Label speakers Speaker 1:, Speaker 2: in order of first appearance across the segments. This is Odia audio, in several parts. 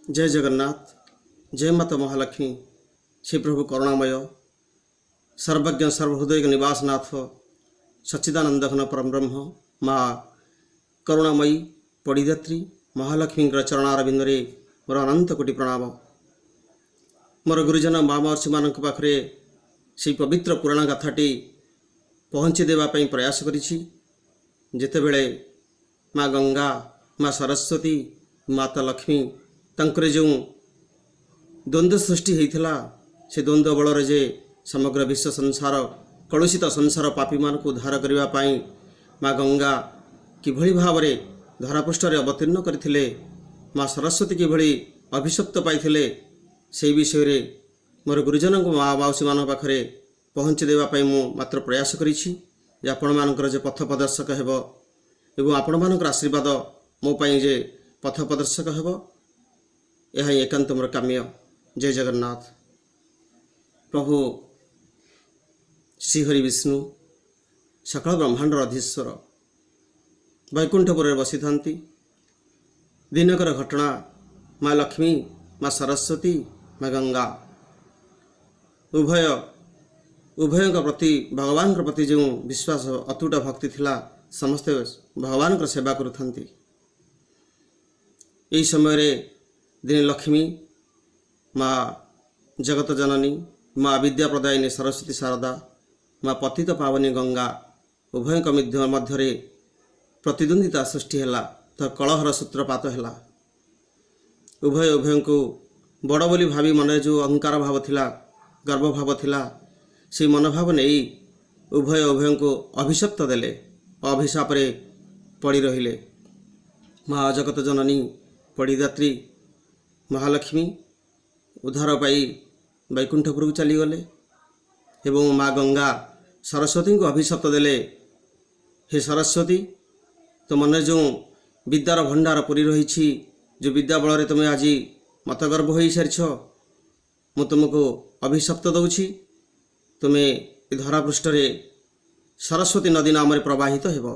Speaker 1: ଜୟ ଜଗନ୍ନାଥ, ଜୟ ମାତା ମହାଲକ୍ଷ୍ମୀ। ଶ୍ରୀ ପ୍ରଭୁ କରୁଣାମୟ, ସର୍ବଜ୍ଞ, ସର୍ବହୃଦୟ ନିବାସନାଥ, ସଚ୍ଚିଦାନନ୍ଦ ଘନ ପରମବ୍ରହ୍ମ, ମା କରୁଣାମୟୀ ପଡ଼ିଦାତ୍ରୀ ମହାଲକ୍ଷ୍ମୀଙ୍କର ଚରଣାରବିନ୍ଦରେ ମୋର ଅନନ୍ତ କୋଟି ପ୍ରଣାମ। ମୋର ଗୁରୁଜନ ମା ମହର୍ଷିମାନଙ୍କ ପାଖରେ ସେଇ ପବିତ୍ର ପୁରାଣ ଗାଥାଟି ପହଞ୍ଚି ଦେବା ପାଇଁ ପ୍ରୟାସ କରିଛି। ଯେତେବେଳେ ମା ଗଙ୍ଗା, ମା ସରସ୍ୱତୀ, ମାତା ଲକ୍ଷ୍ମୀ ତାଙ୍କର ଯେଉଁ ଦ୍ୱନ୍ଦ୍ୱ ସୃଷ୍ଟି ହୋଇଥିଲା, ସେ ଦ୍ୱନ୍ଦ୍ୱ ବଳରେ ଯେ ସମଗ୍ର ବିଶ୍ୱ ସଂସାର କଳୁଷିତ ସଂସାର ପାପୀମାନଙ୍କୁ ଉଦ୍ଧାର କରିବା ପାଇଁ ମା ଗଙ୍ଗା କିଭଳି ଭାବରେ ଧରାପୃଷ୍ଠରେ ଅବତୀର୍ଣ୍ଣ କରିଥିଲେ, ମା ସରସ୍ୱତୀ କିଭଳି ଅଭିଶପ୍ତ ପାଇଥିଲେ, ସେହି ବିଷୟରେ ମୋର ଗୁରୁଜନଙ୍କ ମା ମାଉସୀମାନଙ୍କ ପାଖରେ ପହଞ୍ଚି ଦେବା ପାଇଁ ମୁଁ ମାତ୍ର ପ୍ରୟାସ କରିଛି, ଯେ ଆପଣମାନଙ୍କର ଯେ ପଥ ପ୍ରଦର୍ଶକ ହେବ ଏବଂ ଆପଣମାନଙ୍କର ଆଶୀର୍ବାଦ ମୋ ପାଇଁ ଯେ ପଥ ପ୍ରଦର୍ଶକ ହେବ, ଏହା ହିଁ ଏକାନ୍ତ ମୋର କାମ୍ୟ। ଜୟ ଜଗନ୍ନାଥ। ପ୍ରଭୁ ଶ୍ରୀହରି ବିଷ୍ଣୁ ସକଳ ବ୍ରହ୍ମାଣ୍ଡର ଅଧୀଶ୍ୱର ବୈକୁଣ୍ଠପୁରରେ ବସିଥାନ୍ତି। ଦିନକର ଘଟଣା, ମା ଲକ୍ଷ୍ମୀ, ମା ସରସ୍ୱତୀ, ମା ଗଙ୍ଗା ଉଭୟ ଉଭୟଙ୍କ ପ୍ରତି, ଭଗବାନଙ୍କ ପ୍ରତି ଯେଉଁ ବିଶ୍ୱାସ, ଅତୁଟ ଭକ୍ତି ଥିଲା, ସମସ୍ତେ ଭଗବାନଙ୍କର ସେବା କରୁଥାନ୍ତି। ଏହି ସମୟରେ ଦିନେ ଲକ୍ଷ୍ମୀ ମା ଜଗତ ଜନନୀ, ମା ବିଦ୍ୟା ପ୍ରଦାୟିନୀ ସରସ୍ୱତୀ ଶାରଦା, ମା ପତିତ ପାବନୀ ଗଙ୍ଗା ଉଭୟଙ୍କ ମଧ୍ୟରେ ପ୍ରତିଦ୍ୱନ୍ଦିତା ସୃଷ୍ଟି ହେଲା, ତ କଳହର ସୂତ୍ରପାତ ହେଲା। ଉଭୟ ଉଭୟଙ୍କୁ ବଡ଼ ବୋଲି ଭାବି ମନରେ ଯେଉଁ ଅହଙ୍କାର ଭାବ ଥିଲା, ଗର୍ବଭାବ ଥିଲା, ସେଇ ମନୋଭାବ ନେଇ ଉଭୟ ଉଭୟଙ୍କୁ ଅଭିଶପ୍ତ ଦେଲେ, ଅଭିଶାପରେ ପଡ଼ି ରହିଲେ। ମା ଜଗତ ଜନନୀ ପଡ଼ିଦାତ୍ରୀ ମହାଲକ୍ଷ୍ମୀ ଉଦ୍ଧାର ପାଇ ବୈକୁଣ୍ଠପୁରକୁ ଚାଲିଗଲେ ଏବଂ ମା ଗଙ୍ଗା ସରସ୍ୱତୀଙ୍କୁ ଅଭିଶପ୍ତ ଦେଲେ, ହେ ସରସ୍ୱତୀ, ତ ମନରେ ଯେଉଁ ବିଦ୍ୟାର ଭଣ୍ଡାର ପୂରି ରହିଛି, ଯେଉଁ ବିଦ୍ୟା ବଳରେ ତୁମେ ଆଜି ମତଗର୍ଭ ହୋଇସାରିଛ, ମୁଁ ତୁମକୁ ଅଭିଶପ୍ତ ଦେଉଛି, ତୁମେ ଏ ଧରାପୃଷ୍ଠରେ ସରସ୍ୱତୀ ନଦୀ ନାମରେ ପ୍ରବାହିତ ହେବ।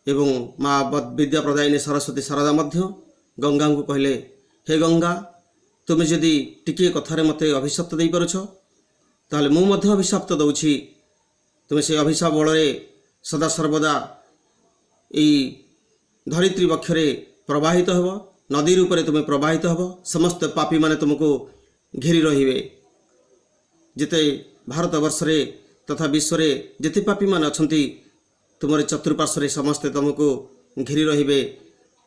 Speaker 1: ଏବଂ ମା ବିଦ୍ୟା ପ୍ରଦାୟିନୀ ସରସ୍ୱତୀ ଶାରଦା ମଧ୍ୟ ଗଙ୍ଗାଙ୍କୁ କହିଲେ, ହେ ଗଙ୍ଗା, ତୁମେ ଯଦି ଟିକିଏ କଥାରେ ମୋତେ ଅଭିଶପ୍ତ ଦେଇପାରୁଛ, ତାହେଲେ ମୁଁ ମଧ୍ୟ ଅଭିଶପ୍ତ ଦେଉଛି, ତୁମେ ସେ ଅଭିଶାପ ବଳରେ ସଦାସର୍ବଦା ଏଇ ଧରିତ୍ରୀ ବକ୍ଷରେ ପ୍ରବାହିତ ହେବ, ନଦୀ ରୂପରେ ତୁମେ ପ୍ରବାହିତ ହେବ, ସମସ୍ତ ପାପୀମାନେ ତୁମକୁ ଘେରି ରହିବେ। ଯେତେ ଭାରତବର୍ଷରେ ତଥା ବିଶ୍ୱରେ ଯେତେ ପାପୀମାନେ ଅଛନ୍ତି, ତୁମର ଚତୁଃପାର୍ଶ୍ୱରେ ସମସ୍ତେ ତୁମକୁ ଘେରି ରହିବେ,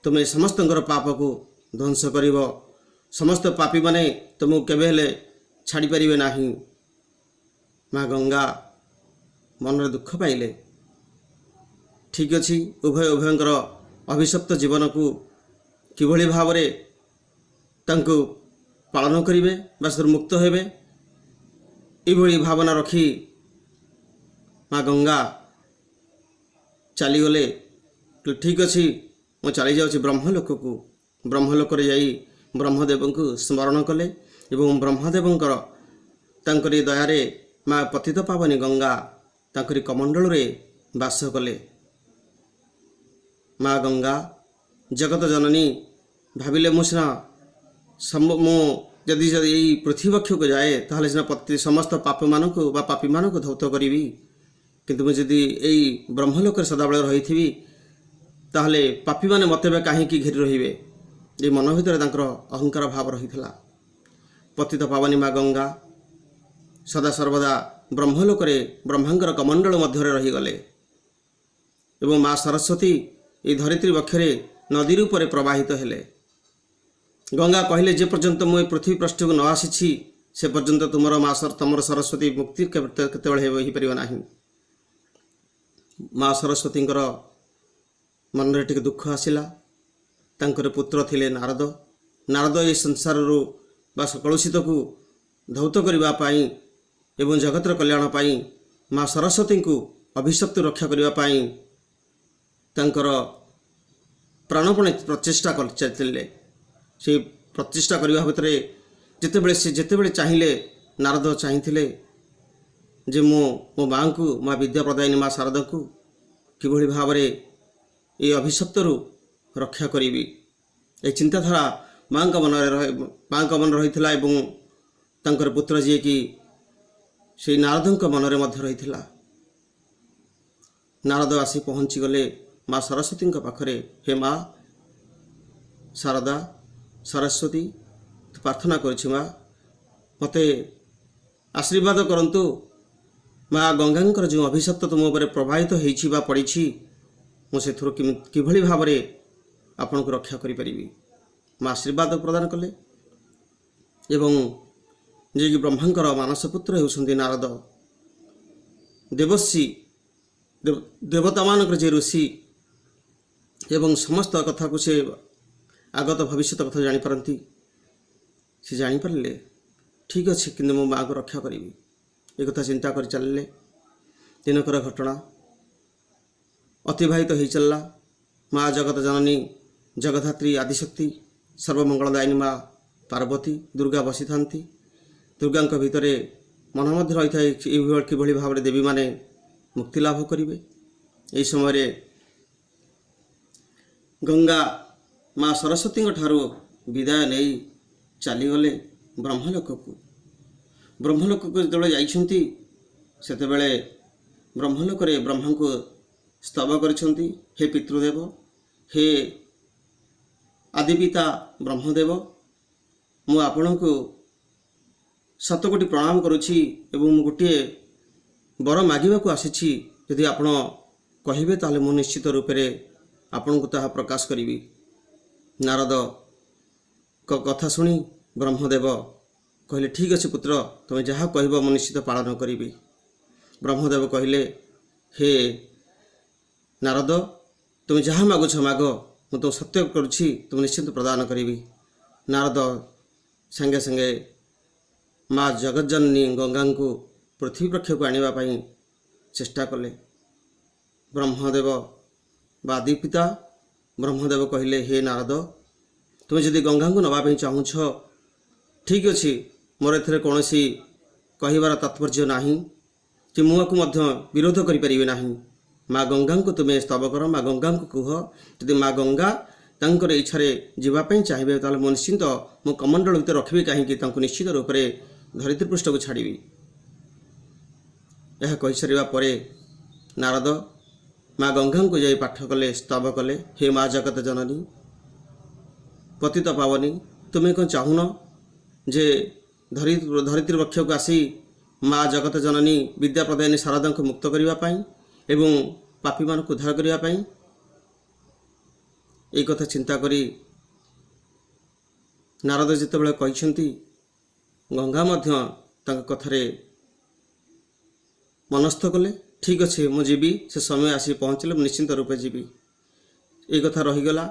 Speaker 1: ତୁମେ ସମସ୍ତଙ୍କର ପାପକୁ ଧ୍ୱଂସ କରିବ, ସମସ୍ତ ପାପୀମାନେ ତୁମକୁ କେବେ ହେଲେ ଛାଡ଼ିପାରିବେ ନାହିଁ। ମା ଗଙ୍ଗା ମନରେ ଦୁଃଖ ପାଇଲେ। ଠିକ୍ ଅଛି, ଉଭୟ ଉଭୟଙ୍କର ଅଭିଶପ୍ତ ଜୀବନକୁ କିଭଳି ଭାବରେ ତାଙ୍କୁ ପାଳନ କରିବେ ବା ସେଥିରୁ ମୁକ୍ତ ହେବେ, ଏଇଭଳି ଭାବନା ରଖି ମା ଗଙ୍ଗା ଚାଲିଗଲେ। ଠିକ୍ ଅଛି, ମୁଁ ଚାଲିଯାଉଛି ବ୍ରହ୍ମଲୋକକୁ। ବ୍ରହ୍ମଲୋକରେ ଯାଇ ବ୍ରହ୍ମଦେବଙ୍କୁ ସ୍ମରଣ କଲେ ଏବଂ ବ୍ରହ୍ମଦେବଙ୍କର ତାଙ୍କରି ଦୟାରେ ମା ପତିତ ପାବନୀ ଗଙ୍ଗା ତାଙ୍କରି କମଣ୍ଡଳରେ ବାସ କଲେ। ମା ଗଙ୍ଗା ଜଗତ ଜନନୀ ଭାବିଲେ, ମୁଁ ସିନା ମୁଁ ଯଦି ଏଇ ପୃଥିବୀବକ୍ଷକୁ ଯାଏ, ତାହେଲେ ସିନା ସମସ୍ତ ପାପମାନଙ୍କୁ ବା ପାପୀମାନଙ୍କୁ ଧୌତ କରିବି, କିନ୍ତୁ ମୁଁ ଯଦି ଏଇ ବ୍ରହ୍ମଲୋକରେ ସଦାବେଳେ ରହିଥିବି, ତାହେଲେ ପାପୀମାନେ ମୋତେ ଏବେ କାହିଁକି ଘେରି ରହିବେ? ଏ ମନ ଭିତରେ ତାଙ୍କର ଅହଙ୍କାର ଭାବ ରହିଥିଲା। ପତିତ ପାବନୀ ମା ଗଙ୍ଗା ସଦାସର୍ବଦା ବ୍ରହ୍ମଲୋକରେ ବ୍ରହ୍ମାଙ୍କର କମଣ୍ଡଳ ମଧ୍ୟରେ ରହିଗଲେ ଏବଂ ମା ସରସ୍ୱତୀ ଏଇ ଧରିତ୍ରୀ ବକ୍ଷରେ ନଦୀ ରୂପରେ ପ୍ରବାହିତ ହେଲେ। ଗଙ୍ଗା କହିଲେ, ଯେ ପର୍ଯ୍ୟନ୍ତ ମୁଁ ଏ ପୃଥିବୀ ପୃଷ୍ଠକୁ ନ ଆସିଛି, ସେ ପର୍ଯ୍ୟନ୍ତ ତୁମର ମା ତୁମର ସରସ୍ୱତୀ ମୁକ୍ତି କେତେବେଳେ ହୋଇପାରିବ ନାହିଁ। ମା ସରସ୍ୱତୀଙ୍କର ମନରେ ଟିକେ ଦୁଃଖ ଆସିଲା। ତାଙ୍କର ପୁତ୍ର ଥିଲେ ନାରଦ। ନାରଦ ଏ ସଂସାରରୁ ବା କଳୁଷିତକୁ ଧୌତ କରିବା ପାଇଁ ଏବଂ ଜଗତର କଲ୍ୟାଣ ପାଇଁ, ମା ସରସ୍ୱତୀଙ୍କୁ ଅଭିଶପ୍ତ ରକ୍ଷା କରିବା ପାଇଁ ତାଙ୍କର ପ୍ରାଣପଣେ ପ୍ରଚେଷ୍ଟା ଚାଲିଥିଲେ। ସେ ପ୍ରଚେଷ୍ଟା କରିବା ଭିତରେ ଯେତେବେଳେ ସେ ଯେତେବେଳେ ଚାହିଁଲେ, ନାରଦ ଚାହିଁଥିଲେ ଯେ ମୁଁ ମୋ ମାଆଙ୍କୁ, ମା ବିଦ୍ୟା ପ୍ରଦାୟିନୀ ମା ଶାରଦାଙ୍କୁ କିଭଳି ଭାବରେ ଏହି ଅଭିଶପ୍ତରୁ ରକ୍ଷା କରିବି ଏ ଚିନ୍ତାଧାରା ମାଆଙ୍କ ମନରେ ରହି ମାଆଙ୍କ ମନରେ ରହିଥିଲା ଏବଂ ତାଙ୍କର ପୁତ୍ର ଯିଏକି ସେଇ ନାରଦଙ୍କ ମନରେ ମଧ୍ୟ ରହିଥିଲା। ନାରଦ ଆସି ପହଞ୍ଚିଗଲେ ମା ସରସ୍ୱତୀଙ୍କ ପାଖରେ। ହେ ମା ଶାରଦା ସରସ୍ୱତୀ, ପ୍ରାର୍ଥନା କରୁଛି ମା, ମୋତେ ଆଶୀର୍ବାଦ କରନ୍ତୁ। ମା ଗଙ୍ଗାଙ୍କର ଯେଉଁ ଅଭିଶପ୍ତ ତୁମ ଉପରେ ପ୍ରବାହିତ ହେଇଛି ବା ପଡ଼ିଛି, ମୁଁ ସେଥିରୁ କିଭଳି ଭାବରେ ଆପଣଙ୍କୁ ରକ୍ଷା କରିପାରିବି? ମା ଆଶୀର୍ବାଦ ପ୍ରଦାନ କଲେ ଏବଂ ଯିଏକି ବ୍ରହ୍ମାଙ୍କର ମାନସ ପୁତ୍ର ହେଉଛନ୍ତି ନାରଦ, ଦେବର୍ଷି, ଦେବତାମାନଙ୍କର ଯେ ଋଷି ଏବଂ ସମସ୍ତ କଥାକୁ ସେ ଆଗତ ଭବିଷ୍ୟତ କଥା ଜାଣିପାରନ୍ତି, ସେ ଜାଣିପାରିଲେ, ଠିକ୍ ଅଛି, କିନ୍ତୁ ମୁଁ ମାଆକୁ ରକ୍ଷା କରିବି, ଏ କଥା ଚିନ୍ତା କରି ଚାଲିଲେ। ଦିନକର ଘଟଣା ଅତିବାହିତ ହେଇ ଚାଲିଲା। ମା ଜଗତ ଜନନୀ ଜଗଧାତ୍ରୀ ଆଦିଶକ୍ତି ସର୍ବମଙ୍ଗଳଦାୟିନୀ ମା ପାର୍ବତୀ ଦୁର୍ଗା ବସିଥାନ୍ତି। ଦୁର୍ଗାଙ୍କ ଭିତରେ ମନ ମଧ୍ୟ ରହିଥାଏ ଏଇଭଳି କିଭଳି ଭାବରେ ଦେବୀମାନେ ମୁକ୍ତି ଲାଭ କରିବେ। ଏହି ସମୟରେ ଗଙ୍ଗା ମା ସରସ୍ୱତୀଙ୍କ ଠାରୁ ବିଦାୟ ନେଇ ଚାଲିଗଲେ ବ୍ରହ୍ମଲୋକକୁ। ବ୍ରହ୍ମଲୋକକୁ ଯେତେବେଳେ ଯାଇଛନ୍ତି, ସେତେବେଳେ ବ୍ରହ୍ମଲୋକରେ ବ୍ରହ୍ମାଙ୍କୁ ସ୍ତବ କରିଛନ୍ତି, ହେ ପିତୃଦେବ, ହେ ଆଦିପିତା ବ୍ରହ୍ମଦେବ, ମୁଁ ଆପଣଙ୍କୁ ଶତକୋଟି ପ୍ରଣାମ କରୁଛି ଏବଂ ମୁଁ ଗୋଟିଏ ବର ମାଗିବାକୁ ଆସିଛି। ଯଦି ଆପଣ କହିବେ, ତାହେଲେ ମୁଁ ନିଶ୍ଚିତ ରୂପରେ ଆପଣଙ୍କୁ ତାହା ପ୍ରକାଶ କରିବି। ନାରଦଙ୍କ କଥା ଶୁଣି ବ୍ରହ୍ମଦେବ କହିଲେ, ଠିକ୍ ଅଛି ପୁତ୍ର, ତୁମେ ଯାହା କହିବ ମୁଁ ନିଶ୍ଚିତ ପାଳନ କରିବି। ବ୍ରହ୍ମଦେବ କହିଲେ, ହେ ନାରଦ, ତୁମେ ଯାହା ମାଗୁଛ ମାଗ, ମୁଁ ତୁମ ସତ୍ୟ କରୁଛି, ତୁମେ ନିଶ୍ଚିତ ପ୍ରଦାନ କରିବି। ନାରଦ ସାଙ୍ଗେ ସାଙ୍ଗେ ମା ଜଗତଜନନୀ ଗଙ୍ଗାଙ୍କୁ ପୃଥିବୀ ପକ୍ଷକୁ ଆଣିବା ପାଇଁ ଚେଷ୍ଟା କଲେ। ବ୍ରହ୍ମଦେବ ବା ଆଦିପିତା ବ୍ରହ୍ମଦେବ କହିଲେ, ହେ ନାରଦ, ତୁମେ ଯଦି ଗଙ୍ଗାଙ୍କୁ ନେବା ପାଇଁ ଚାହୁଁଛ, ଠିକ୍ ଅଛି, ମୋର ଏଥିରେ କୌଣସି କହିବାର ତାତ୍ପର୍ଯ୍ୟ ନାହିଁ କି ମୁଁ ଆକୁ ମଧ୍ୟ ବିରୋଧ କରିପାରିବି ନାହିଁ। ମା ଗଙ୍ଗାଙ୍କୁ ତୁମେ ସ୍ତବ କର, ମା ଗଙ୍ଗାଙ୍କୁ କୁହ, ଯଦି ମା ଗଙ୍ଗା ତାଙ୍କର ଇଚ୍ଛାରେ ଯିବା ପାଇଁ ଚାହିଁବେ, ତାହେଲେ ମୁଁ ନିଶ୍ଚିନ୍ତ ମୁଁ କମଣ୍ଡଳ ଭିତରେ ରଖିବି କାହିଁକି? ତାଙ୍କୁ ନିଶ୍ଚିତ ରୂପରେ ଧରିତ୍ରୀ ପୃଷ୍ଠକୁ ଛାଡ଼ିବି। ଏହା କହିସାରିବା ପରେ ନାରଦ ମା ଗଙ୍ଗାଙ୍କୁ ଯାଇ ପାଠ କଲେ, ସ୍ତବ କଲେ, ହେ ମା ଜଗତ ଜନନୀ ପତିତ ପାବନୀ, ତୁମେ କ'ଣ ଚାହୁଁନ ଯେ ଧରିତ୍ରୀ ବକ୍ଷକୁ ଆସି ମା ଜଗତ ଜନନୀ ବିଦ୍ୟା ପ୍ରଦାୟିନୀ ଶାରଦାଙ୍କୁ ମୁକ୍ତ କରିବା ପାଇଁ ଏବଂ ପାପୀମାନଙ୍କୁ ଉଦ୍ଧାର କରିବା ପାଇଁ? ଏଇ କଥା ଚିନ୍ତା କରି ନାରଦ ଯେତେବେଳେ କହିଛନ୍ତି, ଗଙ୍ଗା ମଧ୍ୟ ତାଙ୍କ କଥାରେ ମନସ୍ଥ କଲେ, ଠିକ୍ ଅଛି, ମୁଁ ଯିବି, ସେ ସମୟ ଆସି ପହଞ୍ଚିଲେ ମୁଁ ନିଶ୍ଚିନ୍ତ ରୂପେ ଯିବି। ଏଇ କଥା ରହିଗଲା।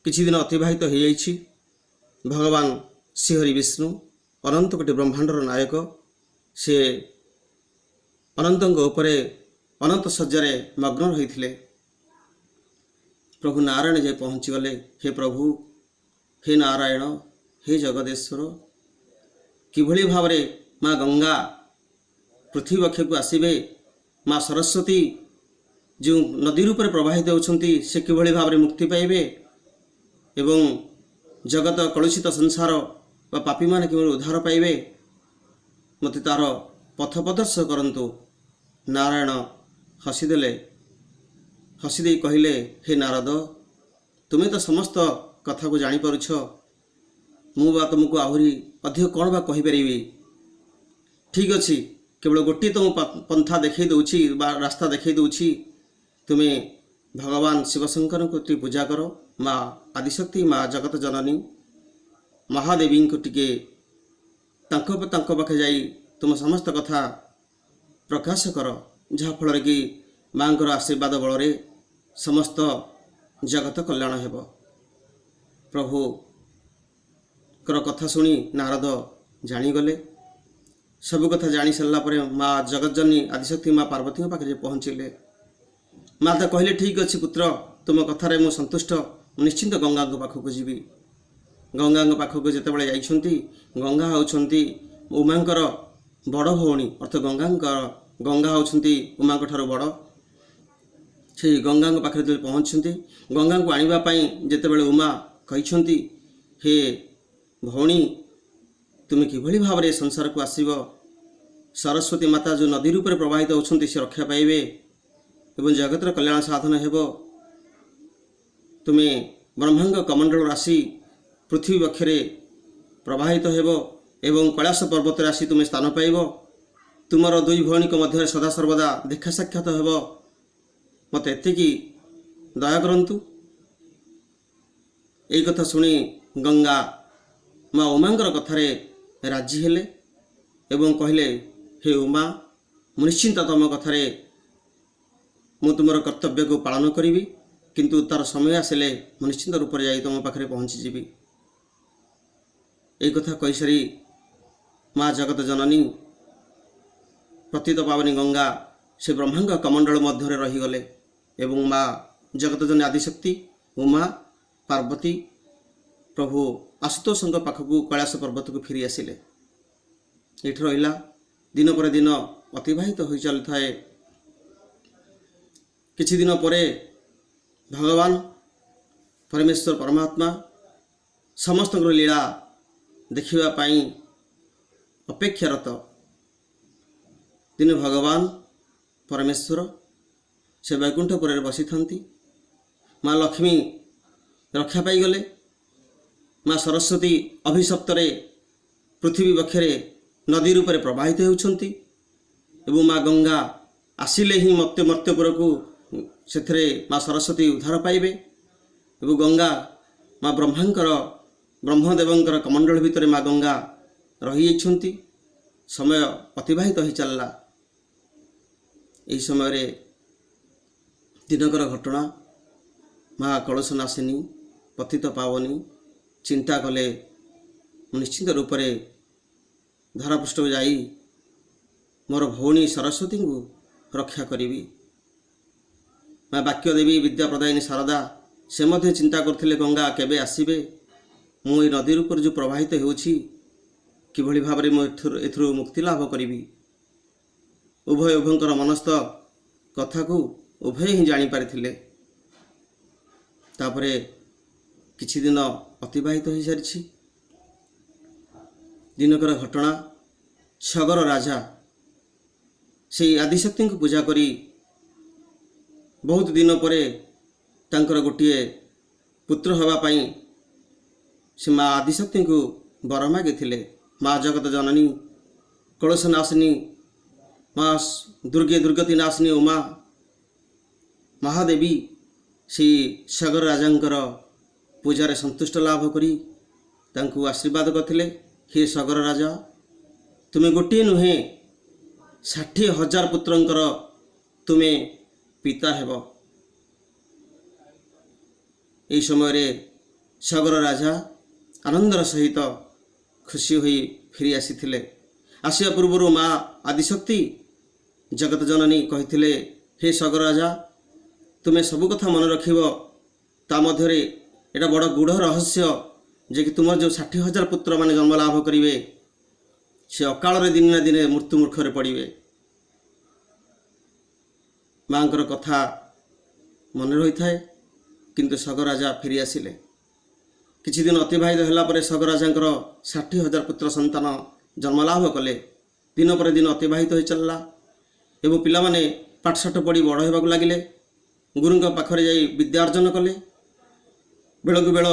Speaker 1: କିଛି ଦିନ ଅତିବାହିତ ହୋଇଯାଇଛି। ଭଗବାନ ଶ୍ରୀହରି ବିଷ୍ଣୁ, ଅନନ୍ତ କୋଟି ବ୍ରହ୍ମାଣ୍ଡର ନାୟକ, ସେ ଅନନ୍ତଙ୍କ ଉପରେ ଅନନ୍ତ ଶଯ୍ୟାରେ ମଗ୍ନ ରହିଥିଲେ। ପ୍ରଭୁ ନାରାୟଣ ଯାଇ ପହଞ୍ଚିଗଲେ। ହେ ପ୍ରଭୁ, ହେ ନାରାୟଣ, ହେ ଜଗଦେଶ୍ୱର, କିଭଳି ଭାବରେ ମା ଗଙ୍ଗା ପୃଥିବୀ ବକ୍ଷକୁ ଆସିବେ, ମା ସରସ୍ୱତୀ ଯେଉଁ ନଦୀ ରୂପରେ ପ୍ରବାହିତ ହେଉଛନ୍ତି ସେ କିଭଳି ଭାବରେ ମୁକ୍ତି ପାଇବେ ଏବଂ ଜଗତ କଳୁଷିତ ସଂସାର ବା ପାପୀମାନେ କିଭଳି ଉଦ୍ଧାର ପାଇବେ, ମୋତେ ତା'ର ପଥ ପ୍ରଦର୍ଶ କରନ୍ତୁ। ନାରାୟଣ ହସିଦେଲେ। ହସିଦେଇ କହିଲେ, ହେ ନାରଦ, ତୁମେ ତ ସମସ୍ତ କଥାକୁ ଜାଣିପାରୁଛ, ମୁଁ ବା ତୁମକୁ ଆହୁରି ଅଧିକ କ'ଣ ବା କହିପାରିବି? ଠିକ୍ ଅଛି, କେବଳ ଗୋଟିଏ ତୁମ ପନ୍ଥା ଦେଖାଇ ଦେଉଛି ବା ରାସ୍ତା ଦେଖାଇ ଦେଉଛି। ତୁମେ ଭଗବାନ ଶିବଶଙ୍କରଙ୍କୁ ଟିକେ ପୂଜା କର, ମା ଆଦିଶକ୍ତି ମା ଜଗତ ଜନନୀ ମହାଦେବୀଙ୍କୁ ଟିକେ ତାଙ୍କ ପାଖେ ଯାଇ ତୁମ ସମସ୍ତ କଥା ପ୍ରକାଶ କର, ଯାହାଫଳରେ କି ମାଆଙ୍କର ଆଶୀର୍ବାଦ ବଳରେ ସମସ୍ତ ଜଗତ କଲ୍ୟାଣ ହେବ। ପ୍ରଭୁଙ୍କର କଥା ଶୁଣି ନାରଦ ଜାଣିଗଲେ। ସବୁ କଥା ଜାଣି ସାରିଲା ପରେ ମା ଜଗତଜନନୀ ଆଦିଶକ୍ତି ମା ପାର୍ବତୀଙ୍କ ପାଖରେ ପହଞ୍ଚିଲେ। ମାତା କହିଲେ, ଠିକ୍ ଅଛି ପୁତ୍ର, ତୁମ କଥାରେ ମୁଁ ସନ୍ତୁଷ୍ଟ, ମୁଁ ନିଶ୍ଚିନ୍ତ ଗଙ୍ଗାଙ୍କ ପାଖକୁ ଯିବି। ଗଙ୍ଗାଙ୍କ ପାଖକୁ ଯେତେବେଳେ ଯାଇଛନ୍ତି, ଗଙ୍ଗା ହେଉଛନ୍ତି ଉମାଙ୍କର ବଡ଼ ଭଉଣୀ, ଅର୍ଥ ଗଙ୍ଗା ହେଉଛନ୍ତି ଉମାଙ୍କ ଠାରୁ ବଡ଼। ସେଇ ଗଙ୍ଗାଙ୍କ ପାଖରେ ଯେତେବେଳେ ପହଞ୍ଚିଛନ୍ତି, ଗଙ୍ଗାଙ୍କୁ ଆଣିବା ପାଇଁ ଯେତେବେଳେ ଉମା କହିଛନ୍ତି, ହେ ଭଉଣୀ, ତୁମେ କିଭଳି ଭାବରେ ସଂସାରକୁ ଆସିବ? ସରସ୍ୱତୀ ମାତା ଯେଉଁ ନଦୀ ରୂପରେ ପ୍ରବାହିତ ହେଉଛନ୍ତି, ସେ ରକ୍ଷା ପାଇବେ ଏବଂ ଜଗତର କଲ୍ୟାଣ ସାଧନ ହେବ। ତୁମେ ବ୍ରହ୍ମାଙ୍କ କମଣ୍ଡଳରୁ ଆସି ପୃଥିବୀ ବକ୍ଷରେ ପ୍ରବାହିତ ହେବ ଏବଂ କୈଳାସ ପର୍ବତରେ ଆସି ତୁମେ ସ୍ଥାନ ପାଇବ। ତୁମର ଦୁଇ ଭଉଣୀଙ୍କ ମଧ୍ୟରେ ସଦାସର୍ବଦା ଦେଖା ସାକ୍ଷାତ ହେବ। ମୋତେ ଏତିକି ଦୟା କରନ୍ତୁ। ଏଇ କଥା ଶୁଣି ଗଙ୍ଗା ମା ଉମାଙ୍କର କଥାରେ ରାଜି ହେଲେ ଏବଂ କହିଲେ, ହେ ଉମା, ମୁଁ ନିଶ୍ଚିନ୍ତ ତୁମ କଥାରେ ମୁଁ ତୁମର କର୍ତ୍ତବ୍ୟକୁ ପାଳନ କରିବି, କିନ୍ତୁ ତା'ର ସମୟ ଆସିଲେ ମୁଁ ନିଶ୍ଚିନ୍ତ ରୂପରେ ଯାଇ ତୁମ ପାଖରେ ପହଞ୍ଚିଯିବି। ଏଇ କଥା କହିସାରି ମା ଜଗତ ଜନନୀ ପତିତ ପାବନୀ ଗଙ୍ଗା ସେ ବ୍ରହ୍ମାଙ୍କ କମଣ୍ଡଳ ମଧ୍ୟରେ ରହିଗଲେ ଏବଂ ମା ଜଗତ ଜନନୀ ଆଦିଶକ୍ତି ଉମା ପାର୍ବତୀ ପ୍ରଭୁ ଆଶୁତୋଷଙ୍କ ପାଖକୁ କୈଳାସ ପର୍ବତକୁ ଫେରି ଆସିଲେ। ଏଇଠି ରହିଲା। ଦିନ ପରେ ଦିନ ଅତିବାହିତ ହୋଇ ଚାଲିଥାଏ। କିଛି ଦିନ ପରେ ଭଗବାନ ପରମେଶ୍ୱର ପରମାତ୍ମା ସମସ୍ତଙ୍କର ଲୀଳା ଦେଖିବା ପାଇଁ ଅପେକ୍ଷାରତ। ଦିନେ ଭଗବାନ ପରମେଶ୍ୱର ସେ ବୈକୁଣ୍ଠପୁରରେ ବସିଥାନ୍ତି। ମା ଲକ୍ଷ୍ମୀ ରକ୍ଷା ପାଇଗଲେ। ମା ସରସ୍ୱତୀ ଅଭିଶପ୍ତରେ ପୃଥିବୀ ବକ୍ଷରେ ନଦୀ ରୂପରେ ପ୍ରବାହିତ ହେଉଛନ୍ତି ଏବଂ ମା ଗଙ୍ଗା ଆସିଲେ ହିଁ ମର୍ତ୍ତ୍ୟପୁରକୁ, ସେଥିରେ ମା ସରସ୍ୱତୀ ଉଦ୍ଧାର ପାଇବେ ଏବଂ ଗଙ୍ଗା ମା ବ୍ରହ୍ମାଙ୍କର, ବ୍ରହ୍ମଦେବଙ୍କର କମଣ୍ଡଳ ଭିତରେ ମା ଗଙ୍ଗା ରହିଯାଇଛନ୍ତି। ସମୟ ଅତିବାହିତ ହୋଇ ଚାଲିଲା। ଏହି ସମୟରେ ଦିନକର ଘଟଣା, ମା କଳସନାଶିନୀ ପତିତ ପାବନୀ ଚିନ୍ତା କଲେ, ମୁଁ ନିଶ୍ଚିନ୍ତ ରୂପରେ ଧରାପୃଷ୍ଠକୁ ଯାଇ ମୋର ଭଉଣୀ ସରସ୍ୱତୀଙ୍କୁ ରକ୍ଷା କରିବି। ମା ବାକ୍ୟ ଦେବୀ ବିଦ୍ୟା ପ୍ରଦାୟିନୀ ଶାରଦା ସେ ମଧ୍ୟ ଚିନ୍ତା କରୁଥିଲେ, ଗଙ୍ଗା କେବେ ଆସିବେ? ମୁଁ ଏଇ ନଦୀ ରୂପରେ ଯେଉଁ ପ୍ରବାହିତ ହେଉଛି, କିଭଳି ଭାବରେ ମୁଁ ଏଥିରୁ ମୁକ୍ତି ଲାଭ କରିବି? ଉଭୟ ଉଭୟଙ୍କର ମନସ୍ଥ କଥାକୁ ଉଭୟ ହିଁ ଜାଣିପାରିଥିଲେ। ତାପରେ କିଛି ଦିନ ଅତିବାହିତ ହୋଇସାରିଛି। ଦିନକର ଘଟଣା, ସଗର ରାଜା ସେଇ ଆଦିଶକ୍ତିଙ୍କୁ ପୂଜା କରି ବହୁତ ଦିନ ପରେ ତାଙ୍କର ଗୋଟିଏ ପୁତ୍ର ହେବା ପାଇଁ ସେ ମା ଆଦିଶକ୍ତିଙ୍କୁ ବର ମାଗିଥିଲେ। ମା ଜଗତ ଜନନୀ କଳସନାଶିନୀ ମା ଦୁର୍ଗେ ଦୁର୍ଗତି ନାଶିନୀ ଉମା ମହାଦେବୀ ସେଇ ସଗର ରାଜାଙ୍କର ପୂଜାରେ ସନ୍ତୁଷ୍ଟ ଲାଭ କରି ତାଙ୍କୁ ଆଶୀର୍ବାଦ କରିଥିଲେ, ହେ ସଗର ରାଜା, ତୁମେ ଗୋଟିଏ ନୁହେଁ, 60,000 ପୁତ୍ରଙ୍କର ତୁମେ ପିତା ହେବ। ଏହି ସମୟରେ ସଗର ରାଜା ଆନନ୍ଦର ସହିତ ଖୁସି ହୋଇ ଫେରି ଆସିଥିଲେ। ଆସିବା ପୂର୍ବରୁ ମା ଆଦିଶକ୍ତି ଜଗତ ଜନନୀ କହିଥିଲେ, ହେ ସଗର ରାଜା, ତୁମେ ସବୁ କଥା ମନେ ରଖିବ। ତା ମଧ୍ୟରେ ଏଇଟା ବଡ଼ ଗୂଢ଼ ରହସ୍ୟ ଯେ କି ତୁମର ଯେଉଁ 60,000 ପୁତ୍ରମାନେ ଜନ୍ମ ଲାଭ କରିବେ, ସେ ଅକାଳରେ ଦିନେ ନା ଦିନେ ମୃତ୍ୟୁ ମୁଖରେ ପଡ଼ିବେ। ମାଙ୍କର କଥା ମନେ ରହିଥାଏ। କିନ୍ତୁ ସଗରାଜା ଫେରି ଆସିଲେ। କିଛି ଦିନ ଅତିବାହିତ ହେଲା ପରେ ସଗରାଜାଙ୍କର 60,000 ପୁତ୍ର ସନ୍ତାନ ଜନ୍ମଲାଭ କଲେ। ଦିନ ପରେ ଦିନ ଅତିବାହିତ ହୋଇ ଚାଲିଲା ଏବଂ ପିଲାମାନେ ପାଠଶାଠ ପଢ଼ି ବଡ଼ ହେବାକୁ ଲାଗିଲେ। ଗୁରୁଙ୍କ ପାଖରେ ଯାଇ ବିଦ୍ୟା ଅର୍ଜନ କଲେ। ବେଳକୁ ବେଳ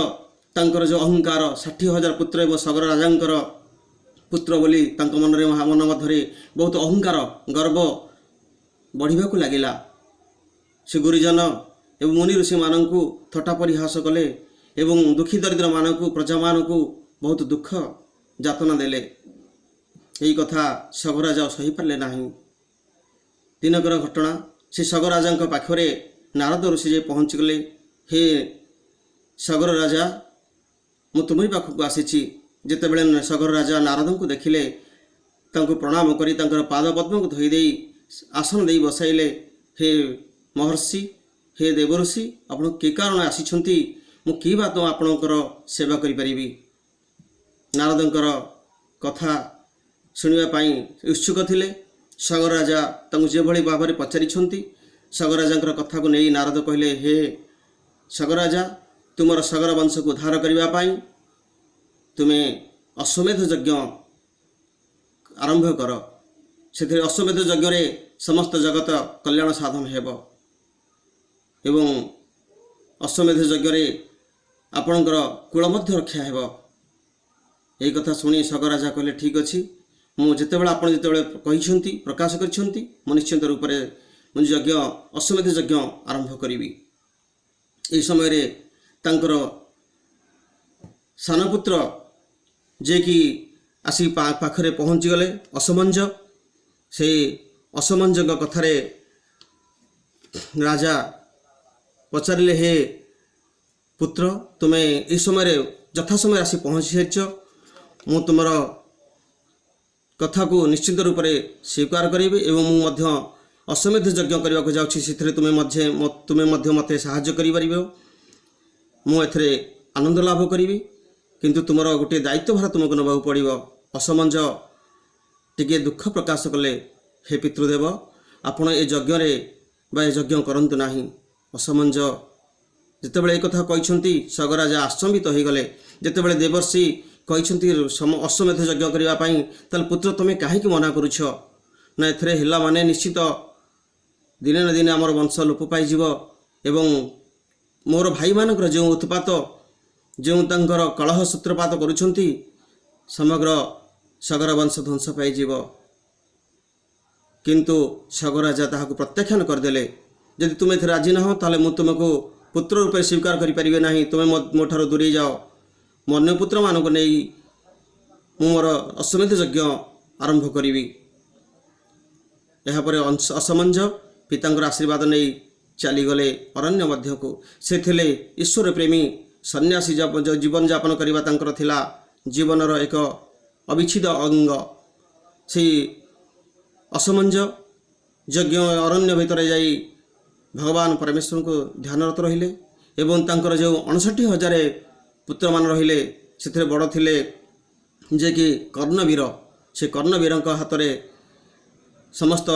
Speaker 1: ତାଙ୍କର ଯେଉଁ ଅହଙ୍କାର, 60,000 ପୁତ୍ର ଏବଂ ସଗର ରାଜାଙ୍କର ପୁତ୍ର ବୋଲି ତାଙ୍କ ମନରେ, ମନ ମଧ୍ୟରେ ବହୁତ ଅହଙ୍କାର ଗର୍ବ ବଢ଼ିବାକୁ ଲାଗିଲା। ସେ ଗୁରୁଜନ ଏବଂ ମୁନି ଋଷିମାନଙ୍କୁ ଥଟ୍ଟା ପରିହାସ କଲେ ଏବଂ ଦୁଃଖୀ ଦରିଦ୍ରମାନଙ୍କୁ, ପ୍ରଜାମାନଙ୍କୁ ବହୁତ ଦୁଃଖ ଯାତନା ଦେଲେ। ଏହି କଥା ସଗରାଜା ସହିପାରିଲେ ନାହିଁ। ଦିନକର ଘଟଣା, ସେ ସଗରାଜାଙ୍କ ପାଖରେ ନାରଦ ଋଷି ଯାଇ ପହଞ୍ଚିଗଲେ। ହେ ସଗର ରାଜା, ମୁଁ ତୁମରି ପାଖକୁ ଆସିଛି। ଯେତେବେଳେ ସଗର ରାଜା ନାରଦଙ୍କୁ ଦେଖିଲେ, ତାଙ୍କୁ ପ୍ରଣାମ କରି ତାଙ୍କର ପାଦ ପଦ୍ମକୁ ଧୋଇ ଦେଇ ଆସନ ଦେଇ ବସାଇଲେ। ହେ ମହର୍ଷି, ହେ ଦେବଋଷି, ଆପଣ କି କାରଣ ଆସିଛନ୍ତି? ମୁଁ କି ବା ତ ଆପଣଙ୍କର ସେବା କରିପାରିବି? ନାରଦଙ୍କର କଥା ଶୁଣିବା ପାଇଁ ଉତ୍ସୁକ ଥିଲେ। ସଗର ରାଜା ତାଙ୍କୁ ଯେଭଳି ଭାବରେ ପଚାରିଛନ୍ତି, ସଗର ରାଜାଙ୍କର କଥାକୁ ନେଇ ନାରଦ କହିଲେ, ହେ ସଗର ରାଜା, ତୁମର ସଗର ବଂଶକୁ ଉଦ୍ଧାର କରିବା ପାଇଁ ତୁମେ ଅଶ୍ୱମେଧ ଯଜ୍ଞ ଆରମ୍ଭ କର। ସେଥିରେ ଅଶ୍ୱମେଧ ଯଜ୍ଞରେ ସମସ୍ତ ଜଗତ କଲ୍ୟାଣ ସାଧନ ହେବ ଏବଂ ଅଶ୍ୱମେଧ ଯଜ୍ଞରେ ଆପଣଙ୍କର କୁଳ ମଧ୍ୟ ରକ୍ଷା ହେବ। ଏହି କଥା ଶୁଣି ସଗର ରାଜା କହିଲେ, ଠିକ୍ ଅଛି, ମୁଁ ଯେତେବେଳେ ଆପଣ ଯେତେବେଳେ କହିଛନ୍ତି, ପ୍ରକାଶ କରିଛନ୍ତି, ମୁଁ ନିଶ୍ଚିନ୍ତ ରୂପରେ ମୁଁ ଯଜ୍ଞ ଅଶ୍ୱମେଧ ଯଜ୍ଞ ଆରମ୍ଭ କରିବି। ଏହି ସମୟରେ ତାଙ୍କର ସାନପୁତ୍ର ଯିଏକି ଆସି ପାଖରେ ପହଞ୍ଚିଗଲେ, ଅସମଞ୍ଜ, ସେଇ ଅସମଞ୍ଜଙ୍କ କଥାରେ ରାଜା ପଚାରିଲେ, ହେ ପୁତ୍ର, ତୁମେ ଏହି ସମୟରେ ଯଥା ସମୟରେ ଆସି ପହଞ୍ଚି ସାରିଛ। ମୁଁ ତୁମର କଥାକୁ ନିଶ୍ଚିନ୍ତ ରୂପରେ ସ୍ୱୀକାର କରିବି ଏବଂ ମୁଁ ମଧ୍ୟ ଅଶ୍ୱମେଧ ଯଜ୍ଞ କରିବାକୁ ଯାଉଛି। ସେଥିରେ ତୁମେ ମଧ୍ୟ ମୋତେ ସାହାଯ୍ୟ କରିପାରିବ। ମୁଁ ଏଥିରେ ଆନନ୍ଦ ଲାଭ କରିବି, କିନ୍ତୁ ତୁମର ଗୋଟିଏ ଦାୟିତ୍ୱ ଭାର ତୁମକୁ ନେବାକୁ ପଡ଼ିବ। ଅସମଞ୍ଜ ଟିକିଏ ଦୁଃଖ ପ୍ରକାଶ କଲେ, ହେ ପିତୃଦେବ, ଆପଣ ଏ ଯଜ୍ଞରେ ବା ଏ ଯଜ୍ଞ କରନ୍ତୁ ନାହିଁ। ଅସମଞ୍ଜ ଯେତେବେଳେ ଏ କଥା କହିଛନ୍ତି, ସଗରାଜା ଆଶ୍ଚମ୍ବିତ ହୋଇଗଲେ। ଯେତେବେଳେ ଦେବର୍ଷି କହିଛନ୍ତି ଅଶ୍ୱମେଧ ଯଜ୍ଞ କରିବା ପାଇଁ, ତାହେଲେ ପୁତ୍ର, ତୁମେ କାହିଁକି ମନା କରୁଛ? ନା, ଏଥିରେ ହେଲା ମାନେ ନିଶ୍ଚିତ ଦିନେ ନା ଦିନେ ଆମର ବଂଶ ଲୋପ ପାଇଯିବ ଏବଂ ମୋର ଭାଇମାନଙ୍କର ଯେଉଁ ଉତ୍ପାତ, ଯେଉଁ ତାଙ୍କର କଳହ ସୂତ୍ରପାତ କରୁଛନ୍ତି, ସମଗ୍ର ସଗର ବଂଶ ଧ୍ୱଂସ ପାଇଯିବ। କିନ୍ତୁ ସଗରାଜା ତାହାକୁ ପ୍ରତ୍ୟାଖ୍ୟାନ କରିଦେଲେ। ଯଦି ତୁମେ ଏଥିରେ ରାଜି ନାହଁ, ତାହେଲେ ମୁଁ ତୁମକୁ ପୁତ୍ର ରୂପେ ସ୍ୱୀକାର କରିପାରିବି ନାହିଁ। ତୁମେ ମୋ ଠାରୁ ଦୂରେଇ ଯାଅ। ମୁଁ ଅନ୍ୟ ପୁତ୍ରମାନଙ୍କୁ ନେଇ ମୁଁ ମୋର ଅଶ୍ୱମେଧ ଯଜ୍ଞ ଆରମ୍ଭ କରିବି। ଏହାପରେ ଅସମଞ୍ଜ ପିତାଙ୍କର ଆଶୀର୍ବାଦ ନେଇ ଚାଲିଗଲେ ଅରଣ୍ୟ ମଧ୍ୟକୁ। ସେ ଥିଲେ ଈଶ୍ୱର ପ୍ରେମୀ ସନ୍ନ୍ୟାସୀ। ଜୀବନଯାପନ କରିବା ତାଙ୍କର ଥିଲା ଜୀବନର ଏକ ଅବିଚ୍ଛିଦ ଅଙ୍ଗ। ସେଇ ଅସମଞ୍ଜ ଯଜ୍ଞ ଅରଣ୍ୟ ଭିତରେ ଯାଇ ଭଗବାନ ପରମେଶ୍ୱରଙ୍କୁ ଧ୍ୟାନରତ ରହିଲେ ଏବଂ ତାଙ୍କର ଯେଉଁ 59,000 ପୁତ୍ରମାନେ ରହିଲେ, ସେଥିରେ ବଡ଼ ଥିଲେ ଯିଏକି କର୍ଣ୍ଣବୀର। ସେ କର୍ଣ୍ଣବୀରଙ୍କ ହାତରେ ସମସ୍ତ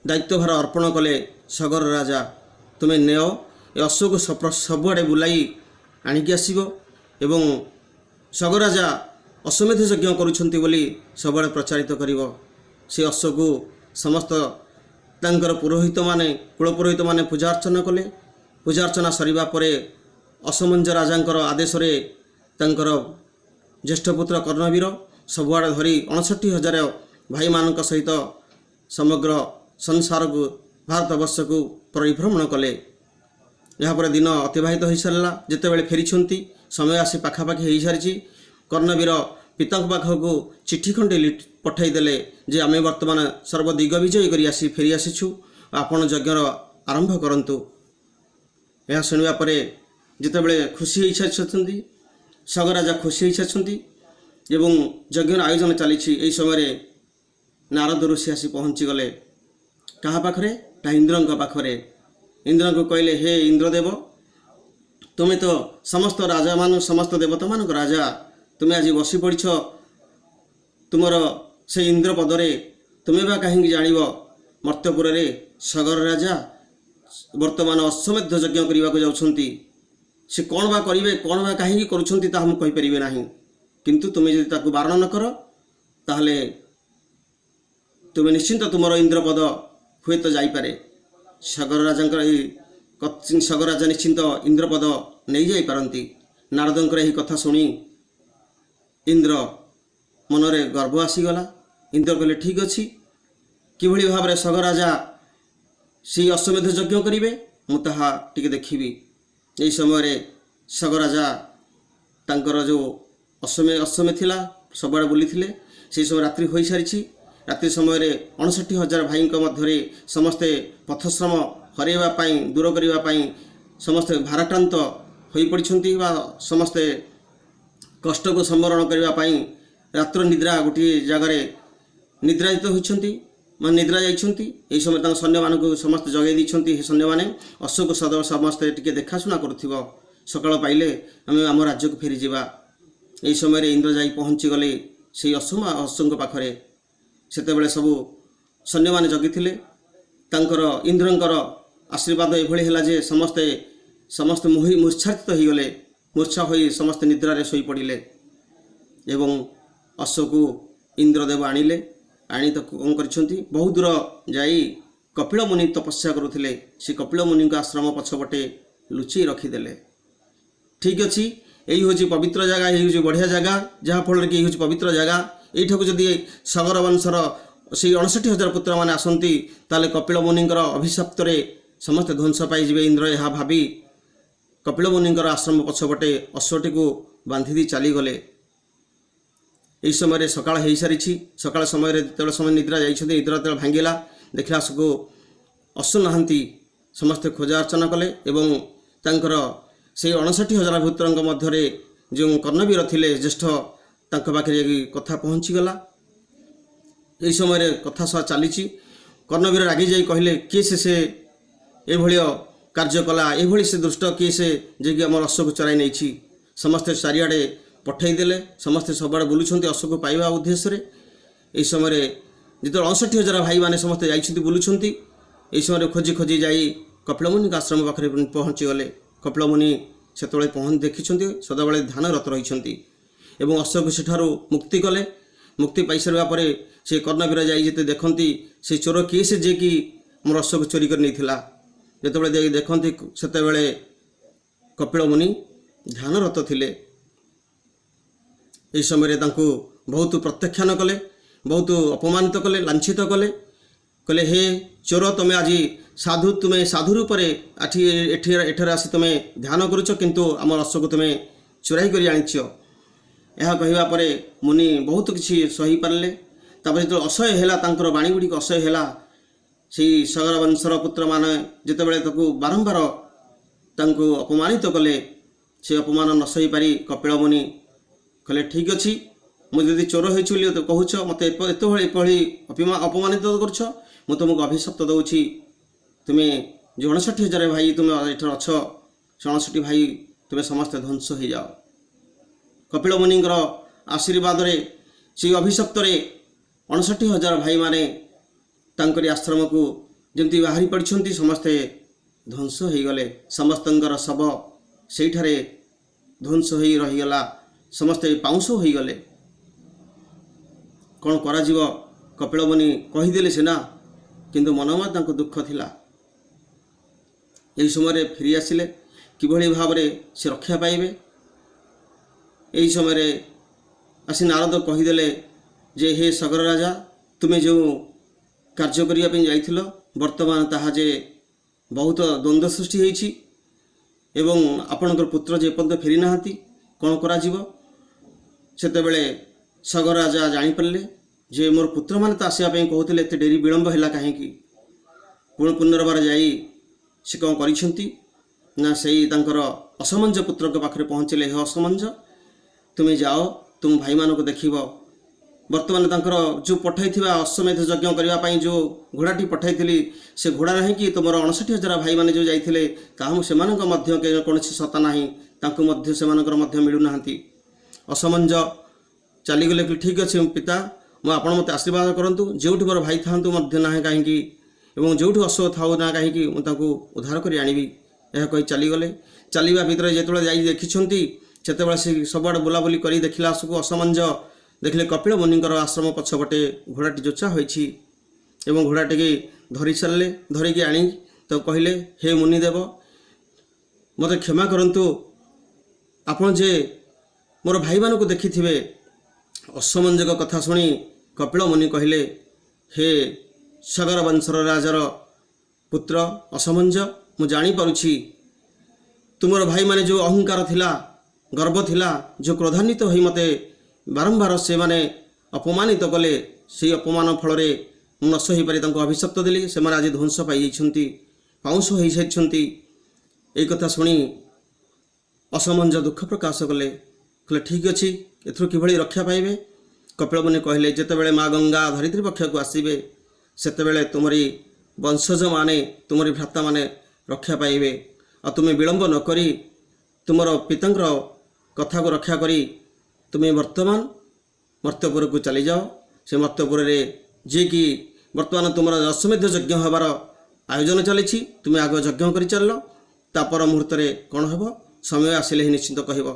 Speaker 1: ଦାୟିତ୍ୱଭାର ଅର୍ପଣ କଲେ ସଗର ରାଜା। ତୁମେ ନେଅ, ଏ ଅଶ୍ୱକୁ ସବୁଆଡ଼େ ବୁଲାଇ ଆଣିକି ଆସିବ ଏବଂ ସଗର ରାଜା ଅଶ୍ୱମେଧ ଯଜ୍ଞ କରୁଛନ୍ତି ବୋଲି ସବୁଆଡ଼େ ପ୍ରଚାରିତ କରିବ। ସେ ଅଶ୍ୱକୁ ସମସ୍ତ ତାଙ୍କର ପୁରୋହିତମାନେ, କୁଳ ପୁରୋହିତମାନେ ପୂଜା ଅର୍ଚ୍ଚନା କଲେ। ପୂଜା ଅର୍ଚ୍ଚନା ସରିବା ପରେ ଅସମଞ୍ଜ ରାଜାଙ୍କର ଆଦେଶରେ ତାଙ୍କର ଜ୍ୟେଷ୍ଠ ପୁତ୍ର କର୍ଣ୍ଣବୀର ସବୁଆଡ଼େ ଧରି 59,000 ଭାଇମାନଙ୍କ ସହିତ ସମଗ୍ର ସଂସାରକୁ, ଭାରତବର୍ଷକୁ ପରିଭ୍ରମଣ କଲେ। ଏହାପରେ ଦିନ ଅତିବାହିତ ହୋଇସାରିଲା। ଯେତେବେଳେ ଫେରିଛନ୍ତି, ସମୟ ଆସି ପାଖାପାଖି ହୋଇସାରିଛି। କର୍ଣ୍ଣବୀର ପିତାଙ୍କ ପାଖକୁ ଚିଠି ଖଣ୍ଡେ ପଠାଇଦେଲେ ଯେ ଆମେ ବର୍ତ୍ତମାନ ସର୍ବ ଦିଗ ବିଜୟ କରି ଆସି ଫେରି ଆସିଛୁ, ଆପଣ ଯଜ୍ଞର ଆରମ୍ଭ କରନ୍ତୁ। ଏହା ଶୁଣିବା ପରେ ଯେତେବେଳେ ଖୁସି ହୋଇସାରିଛନ୍ତି, ସଗରାଜା ଖୁସି ହୋଇସାରିଛନ୍ତି ଏବଂ ଯଜ୍ଞର ଆୟୋଜନ ଚାଲିଛି, ଏହି ସମୟରେ ନାରଦ ଋଷି ଆସି ପହଞ୍ଚିଗଲେ। କାହା ପାଖରେ? ନା, ଇନ୍ଦ୍ରଙ୍କ ପାଖରେ। ଇନ୍ଦ୍ରଙ୍କୁ କହିଲେ, ହେ ଇନ୍ଦ୍ରଦେବ, ତୁମେ ତ ସମସ୍ତ ରାଜାମାନ, ସମସ୍ତ ଦେବତାମାନଙ୍କ ରାଜା। ତୁମେ ଆଜି ବସି ପଡ଼ିଛ ତୁମର ସେ ଇନ୍ଦ୍ର ପଦରେ। ତୁମେ ବା କାହିଁକି ଜାଣିବ ମର୍ତ୍ତ୍ୟପୁରରେ ସଗର ରାଜା ବର୍ତ୍ତମାନ ଅଶ୍ୱମେଧ ଯଜ୍ଞ କରିବାକୁ ଯାଉଛନ୍ତି? ସେ କ'ଣ ବା କରିବେ, କ'ଣ ବା କାହିଁକି କରୁଛନ୍ତି, ତାହା ମୁଁ କହିପାରିବି ନାହିଁ। କିନ୍ତୁ ତୁମେ ଯଦି ତାକୁ ବାରଣ ନ କର, ତାହେଲେ ତୁମେ ନିଶ୍ଚିନ୍ତ ତୁମର ଇନ୍ଦ୍ରପଦ ହୁଏତ ଯାଇପାରେ। ସଗର ରାଜାଙ୍କର ଏହି ସଗର ରାଜା ନିଶ୍ଚିନ୍ତ ଇନ୍ଦ୍ରପଦ ନେଇଯାଇପାରନ୍ତି। ନାରଦଙ୍କର ଏହି କଥା ଶୁଣି ଇନ୍ଦ୍ର ମନରେ ଗର୍ବ ଆସିଗଲା। ଇନ୍ଦ୍ର କହିଲେ, ଠିକ୍ ଅଛି, କିଭଳି ଭାବରେ ସଗର ରାଜା ସେଇ ଅଶ୍ୱମେଧ ଯଜ୍ଞ କରିବେ, ମୁଁ ତାହା ଟିକେ ଦେଖିବି। ଏହି ସମୟରେ ସଗର ରାଜା ତାଙ୍କର ଯେଉଁ ଅଶ୍ୱମେ ଥିଲା, ସବୁଆଡ଼େ ବୁଲିଥିଲେ। ସେହି ସମୟ ରାତ୍ରି ହୋଇସାରିଛି। ରାତ୍ରି ସମୟରେ 59,000 ଭାଇଙ୍କ ମଧ୍ୟରେ ସମସ୍ତେ ପଥଶ୍ରମ ହରାଇବା ପାଇଁ, ଦୂର କରିବା ପାଇଁ ସମସ୍ତେ ଭାରାକ୍ରାନ୍ତ ହୋଇପଡ଼ିଛନ୍ତି ବା ସମସ୍ତେ କଷ୍ଟକୁ ସମ୍ବରଣ କରିବା ପାଇଁ ରାତ୍ର ନିଦ୍ରା ଗୋଟିଏ ଜାଗାରେ ନିଦ୍ରାୟିତ ହୋଇଛନ୍ତି, ମାନେ ନିଦ୍ରା ଯାଇଛନ୍ତି। ଏହି ସମୟରେ ତାଙ୍କ ସୈନ୍ୟମାନଙ୍କୁ ସମସ୍ତେ ଜଗାଇ ଦେଇଛନ୍ତି, ହେ ସୈନ୍ୟମାନେ, ଅଶ୍ୱକୁ ସଦା ସମସ୍ତେ ଟିକେ ଦେଖାଶୁଣା କରୁଥିବ, ସକାଳ ପାଇଲେ ଆମେ ଆମ ରାଜ୍ୟକୁ ଫେରିଯିବା। ଏହି ସମୟରେ ଇନ୍ଦ୍ର ଯାଇ ପହଞ୍ଚିଗଲେ ସେଇ ଅଶ୍ୱଙ୍କ ପାଖରେ। ସେତେବେଳେ ସବୁ ସୈନ୍ୟମାନେ ଜଗିଥିଲେ। ତାଙ୍କର ଇନ୍ଦ୍ରଙ୍କର ଆଶୀର୍ବାଦ ଏଭଳି ହେଲା ଯେ ସମସ୍ତେ ସମସ୍ତେ ମୂର୍ଚ୍ଛାଚିତ ହୋଇଗଲେ। ମୂର୍ଚ୍ଛା ହୋଇ ସମସ୍ତେ ନିଦ୍ରାରେ ଶୋଇପଡ଼ିଲେ ଏବଂ ଅଶ୍ୱକୁ ଇନ୍ଦ୍ରଦେବ ଆଣିଲେ। ଆଣି ତାକୁ କ'ଣ କରିଛନ୍ତି, ବହୁ ଦୂର ଯାଇ କପିଳ ମୁନି ତପସ୍ୟା କରୁଥିଲେ, ସେ କପିଳ ମୁନିଙ୍କ ଆଶ୍ରମ ପଛପଟେ ଲୁଚେଇ ରଖିଦେଲେ। ଠିକ୍ ଅଛି, ଏଇ ହେଉଛି ପବିତ୍ର ଜାଗା, ଏଇ ହେଉଛି ବଢ଼ିଆ ଜାଗା, ଯାହାଫଳରେ କି ଏଇ ହେଉଛି ପବିତ୍ର ଜାଗା। ଏଇଠାକୁ ଯଦି ସଗର ବଂଶର ସେଇ 59,000 ପୁତ୍ରମାନେ ଆସନ୍ତି, ତାହେଲେ କପିଳ ମୁନିଙ୍କର ଅଭିଶପ୍ତରେ ସମସ୍ତେ ଧ୍ୱଂସ ପାଇଯିବେ। ଇନ୍ଦ୍ର ଏହା ଭାବି କପିଳ ମୁନିଙ୍କର ଆଶ୍ରମ ପଛପଟେ ଅଶ୍ୱଟିକୁ ବାନ୍ଧି ଦେଇ ଚାଲିଗଲେ। ଏହି ସମୟରେ ସକାଳ ହୋଇସାରିଛି। ସକାଳ ସମୟରେ ଯେତେବେଳେ ସମୟ ନିଦ୍ରା ଯାଇଛନ୍ତି, ନିଦ୍ରା ଯେତେବେଳେ ଭାଙ୍ଗିଲା, ଦେଖିଲା ସବୁ ଅଶ୍ୱ ନାହାନ୍ତି। ସମସ୍ତେ ଖୋଜା ଅର୍ଚ୍ଚନା କଲେ ଏବଂ ତାଙ୍କର ସେଇ 59,000 ପୁତ୍ରଙ୍କ ମଧ୍ୟରେ ଯେଉଁ କର୍ଣ୍ଣବୀର ଥିଲେ ଜ୍ୟେଷ୍ଠ, ତାଙ୍କ ପାଖରେ ଯାଇକି କଥା ପହଞ୍ଚିଗଲା। ଏହି ସମୟରେ କଥା ସହ ଚାଲିଛି। କର୍ଣ୍ଣବୀର ରାଗି ଯାଇ କହିଲେ, କିଏ ସେ ଏଭଳି କାର୍ଯ୍ୟ କଲା? ଏଭଳି ସେ ଦୁଷ୍ଟ କିଏ ସେ, ଯିଏକି ଆମର ଅଶ୍ୱକୁ ଚରାଇ ନେଇଛି? ସମସ୍ତେ ଚାରିଆଡ଼େ ପଠାଇଦେଲେ। ସମସ୍ତେ ସବୁଆଡ଼େ ବୁଲୁଛନ୍ତି ଅଶ୍ୱକୁ ପାଇବା ଉଦ୍ଦେଶ୍ୟରେ। ଏହି ସମୟରେ ଯେତେବେଳେ 59,000 ଭାଇମାନେ ସମସ୍ତେ ଯାଇଛନ୍ତି, ବୁଲୁଛନ୍ତି, ଏହି ସମୟରେ ଖୋଜି ଖୋଜି ଯାଇ କପିଳମୁନିଙ୍କ ଆଶ୍ରମ ପାଖରେ ପହଞ୍ଚିଗଲେ। କପିଳମୁନି ସେତେବେଳେ ପହଞ୍ଚି ଦେଖିଛନ୍ତି, ସଦାବେଳେ ଧ୍ୟାନରତ ରହିଛନ୍ତି ଏବଂ ଅଶ୍ୱକୁ ସେଠାରୁ ମୁକ୍ତି କଲେ। ମୁକ୍ତି ପାଇସାରିବା ପରେ ସେ କର୍ଣ୍ଣବୀର ଯାଇ ଯେତେ ଦେଖନ୍ତି, ସେ ଚୋର କିଏ ସେ, ଯିଏକି ଆମର ଅଶ୍ୱକୁ ଚୋରି କରି ନେଇଥିଲା। ଯେତେବେଳେ ଯାଇ ଦେଖନ୍ତି, ସେତେବେଳେ କପିଳ ମୁନି ଧ୍ୟାନରତ ଥିଲେ। ଏହି ସମୟରେ ତାଙ୍କୁ ବହୁତ ପ୍ରତ୍ୟାଖ୍ୟାନ କଲେ, ବହୁତ ଅପମାନିତ କଲେ, ଲାଞ୍ଛିତ କଲେ। କହିଲେ, ହେ ଚୋର, ତୁମେ ଆଜି ସାଧୁ, ତୁମେ ସାଧୁ ରୂପରେ ଏଠି ଏଠି ଏଠାରେ ଆସି ତୁମେ ଧ୍ୟାନ କରୁଛ, କିନ୍ତୁ ଆମର ଅଶ୍ୱକୁ ତୁମେ ଚୋରାଇ କରି ଆଣିଛ। ଏହା କହିବା ପରେ ମୁନି ବହୁତ କିଛି ସହିପାରିଲେ। ତାପରେ ଯେତେବେଳେ ଅସହ୍ୟ ହେଲା, ତାଙ୍କର ବାଣୀ ଗୁଡ଼ିକ ଅସହ୍ୟ ହେଲା, ସେଇ ସଗର ବଂଶର ପୁତ୍ରମାନେ ଯେତେବେଳେ ତାକୁ ବାରମ୍ବାର ତାଙ୍କୁ ଅପମାନିତ କଲେ, ସେ ଅପମାନ ନ ସହିପାରି କପିଳ ମୁନି କହିଲେ, ଠିକ୍ ଅଛି, ମୁଁ ଯଦି ଚୋର ହେଇଛି ବୋଲି କହୁଛ, ମୋତେ ଏତେଭଳି ଏଭଳି ଅପମାନିତ କରୁଛ, ମୁଁ ତୁମକୁ ଅଭିଶପ୍ତ ଦେଉଛି। ତୁମେ ଯେଉଁ 59,000 ଭାଇ ତୁମେ ଏଠାରେ ଅଛ, ସେ 59 ଭାଇ ତୁମେ ସମସ୍ତେ ଧ୍ୱଂସ ହୋଇଯାଅ। କପିଳ ମୁନିଙ୍କର ଆଶୀର୍ବାଦରେ ସେଇ ଅଭିଶପ୍ତରେ 59,000 ଭାଇମାନେ ତାଙ୍କରି ଆଶ୍ରମକୁ ଯେମିତି ବାହାରି ପଡ଼ିଛନ୍ତି, ସମସ୍ତେ ଧ୍ୱଂସ ହୋଇଗଲେ। ସମସ୍ତଙ୍କର ଶବ ସେଇଠାରେ ଧ୍ୱଂସ ହୋଇ ରହିଗଲା, ସମସ୍ତେ ପାଉଁଶ ହୋଇଗଲେ। କ'ଣ କରାଯିବ? କପିଳ ମୁନି କହିଦେଲେ ସିନା, କିନ୍ତୁ ମନ ତାଙ୍କୁ ଦୁଃଖ ଥିଲା। ଏହି ସମୟରେ ଫେରି ଆସିଲେ, କିଭଳି ଭାବରେ ସେ ରକ୍ଷା ପାଇବେ। ଏହି ସମୟରେ ଆସି ନାରଦ କହିଦେଲେ ଯେ, ହେ ସଗର ରାଜା, ତୁମେ ଯେଉଁ କାର୍ଯ୍ୟ କରିବା ପାଇଁ ଯାଇଥିଲ, ବର୍ତ୍ତମାନ ତାହା ଯେ ବହୁତ ଦ୍ୱନ୍ଦ୍ୱ ସୃଷ୍ଟି ହୋଇଛି ଏବଂ ଆପଣଙ୍କର ପୁତ୍ର ଯେ ଏପର୍ଯ୍ୟନ୍ତ ଫେରି ନାହାନ୍ତି, କ'ଣ କରାଯିବ? ସେତେବେଳେ ସଗର ରାଜା ଜାଣିପାରିଲେ ଯେ ମୋର ପୁତ୍ରମାନେ ତ ଆସିବା ପାଇଁ କହୁଥିଲେ, ଏତେ ଡେରି ବିଳମ୍ବ ହେଲା କାହିଁକି? ପୁଣି ପୁନର୍ବାର ଯାଇ ସେ କ'ଣ କରିଛନ୍ତି ନା, ସେଇ ତାଙ୍କର ଅସମଞ୍ଜ ପୁତ୍ରଙ୍କ ପାଖରେ ପହଞ୍ଚିଲେ। ହେ ଅସମଞ୍ଜ, ତୁମେ ଯାଅ, ତୁମ ଭାଇମାନଙ୍କୁ ଦେଖିବ। ବର୍ତ୍ତମାନ ତାଙ୍କର ଯେଉଁ ପଠାଇଥିବା ଅଶ୍ୱମେଧ ଯଜ୍ଞ କରିବା ପାଇଁ ଯେଉଁ ଘୋଡ଼ାଟି ପଠାଇଥିଲି, ସେ ଘୋଡ଼ା ନାହିଁ କି ତୁମର 59,000 ଭାଇମାନେ ଯେଉଁ ଯାଇଥିଲେ, ତାହା ସେମାନଙ୍କ ମଧ୍ୟ କୌଣସି ସତ୍ତା ନାହିଁ, ତାଙ୍କୁ ମଧ୍ୟ ସେମାନଙ୍କର ମଧ୍ୟ ମିଳୁନାହାନ୍ତି। ଅସମଞ୍ଜ ଚାଲିଗଲେ। ଠିକ୍ ଅଛି ପିତା, ମୁଁ ଆପଣ ମୋତେ ଆଶୀର୍ବାଦ କରନ୍ତୁ, ଯେଉଁଠି ମୋର ଭାଇ ଥାଆନ୍ତୁ ମଧ୍ୟ ନାହିଁ କାହିଁକି ଏବଂ ଯେଉଁଠି ଅଶ୍ୱ ଥାଉ ନା କାହିଁକି, ମୁଁ ତାଙ୍କୁ ଉଦ୍ଧାର କରି ଆଣିବି। ଏହା କହି ଚାଲିଗଲେ। ଚାଲିବା ଭିତରେ ଯେତେବେଳେ ଯାଇ ଦେଖିଛନ୍ତି, ସେତେବେଳେ ସେ ସବୁଆଡ଼େ ବୁଲାବୁଲି କରି ଦେଖିଲା ଆସକୁ ଅସମଞ୍ଜ ଦେଖିଲେ କପିଳ ମୁନିଙ୍କର ଆଶ୍ରମ ପଛପଟେ ଘୋଡ଼ାଟି ଯୋଚା ହୋଇଛି ଏବଂ ଘୋଡ଼ାଟିକି ଧରି ସାରିଲେ। ଧରିକି ଆଣି ତାକୁ କହିଲେ, ହେ ମୁନିଦେବ, ମୋତେ କ୍ଷମା କରନ୍ତୁ, ଆପଣ ଯେ ମୋର ଭାଇମାନଙ୍କୁ ଦେଖିଥିବେ। ଅସମଞ୍ଜଙ୍କ କଥା ଶୁଣି କପିଳ ମୁନି କହିଲେ, ହେ ସଗର ବଂଶର ରାଜାର ପୁତ୍ର ଅସମଞ୍ଜ, ମୁଁ ଜାଣିପାରୁଛି ତୁମର ଭାଇମାନେ ଯେଉଁ ଅହଙ୍କାର ଥିଲା, ଗର୍ବ ଥିଲା, ଯେଉଁ କ୍ରୋଧାନ୍ୱିତ ହୋଇ ମୋତେ ବାରମ୍ବାର ସେମାନେ ଅପମାନିତ କଲେ, ସେଇ ଅପମାନ ଫଳରେ ମୁଁ ନ ସହିପାରି ତାଙ୍କୁ ଅଭିଶପ୍ତ ଦେଲି। ସେମାନେ ଆଜି ଧ୍ୱଂସ ପାଇଯାଇଛନ୍ତି, ପାଉଁଶ ହୋଇସାରିଛନ୍ତି। ଏଇ କଥା ଶୁଣି ଅସମଞ୍ଜ ଦୁଃଖ ପ୍ରକାଶ କଲେ। କହିଲେ, ଠିକ୍ ଅଛି, ଏଥିରୁ କିଭଳି ରକ୍ଷା ପାଇବେ? କପିଳ ମୁନି କହିଲେ, ଯେତେବେଳେ ମା ଗଙ୍ଗା ଧରିତ୍ରୀ ପକ୍ଷକୁ ଆସିବେ, ସେତେବେଳେ ତୁମରି ବଂଶଜମାନେ, ତୁମରି ଭ୍ରାତାମାନେ ରକ୍ଷା ପାଇବେ। ଆଉ ତୁମେ ବିଳମ୍ବ ନକରି ତୁମର ପିତାଙ୍କର କଥାକୁ ରକ୍ଷା କରି ତୁମେ ବର୍ତ୍ତମାନ ମର୍ତ୍ତ୍ୟପୁରକୁ ଚାଲିଯାଅ। ସେ ମର୍ତ୍ତ୍ୟପୁରରେ ଯିଏକି ବର୍ତ୍ତମାନ ତୁମର ଅଶ୍ୱମେଧ ଯଜ୍ଞ ହେବାର ଆୟୋଜନ ଚାଲିଛି, ତୁମେ ଆଗ ଯଜ୍ଞ କରିଚାଲିଲ, ତା ପର ମୁହୂର୍ତ୍ତରେ କ'ଣ ହେବ ସମୟ ଆସିଲେ ହିଁ ନିଶ୍ଚିତ କହିବ।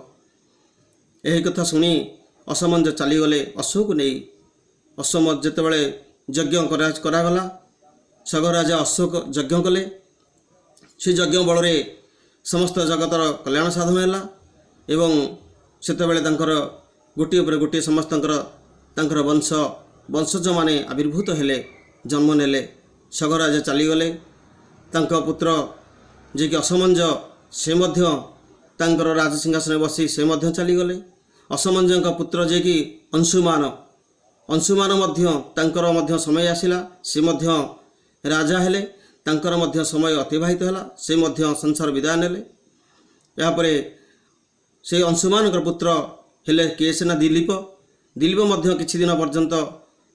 Speaker 1: ଏହି କଥା ଶୁଣି ଅସମଞ୍ଜ ଚାଲିଗଲେ ଅଶ୍ୱକୁ ନେଇ। ଅଶ୍ୱ ଯେତେବେଳେ ଯଜ୍ଞ କରାଗଲା, ସଗର ରାଜା ଅଶୋକ ଯଜ୍ଞ କଲେ। ସେ ଯଜ୍ଞ ବଳରେ ସମସ୍ତ ଜଗତର କଲ୍ୟାଣ ସାଧନ ହେଲା ଏବଂ ସେତେବେଳେ ତାଙ୍କର ଗୋଟିଏ ପରେ ଗୋଟିଏ ସମସ୍ତଙ୍କର ତାଙ୍କର ବଂଶଜମାନେ ଆବିର୍ଭୂତ ହେଲେ, ଜନ୍ମ ନେଲେ। ସଗର ରାଜା ଚାଲିଗଲେ। ତାଙ୍କ ପୁତ୍ର ଯିଏକି ଅସମଞ୍ଜ, ସେ ମଧ୍ୟ ତାଙ୍କର ରାଜସିଂହାସନରେ ବସି ସେ ମଧ୍ୟ ଚାଲିଗଲେ। ଅସମଞ୍ଜଙ୍କ ପୁତ୍ର ଯିଏକି ଅଂଶୁମାନ, ଅଂଶୁମାନ ମଧ୍ୟ ତାଙ୍କର ମଧ୍ୟ ସମୟ ଆସିଲା, ସେ ମଧ୍ୟ ରାଜା ହେଲେ। ତାଙ୍କର ମଧ୍ୟ ସମୟ ଅତିବାହିତ ହେଲା, ସେ ମଧ୍ୟ ସଂସାର ବିଦାୟ ନେଲେ। ଏହାପରେ ସେଇ ଅଂଶୁମାନଙ୍କର ପୁତ୍ର ହେଲେ କିଏ ସେ ନା ଦିଲ୍ଲୀପ। ଦିଲ୍ଲୀପ ମଧ୍ୟ କିଛି ଦିନ ପର୍ଯ୍ୟନ୍ତ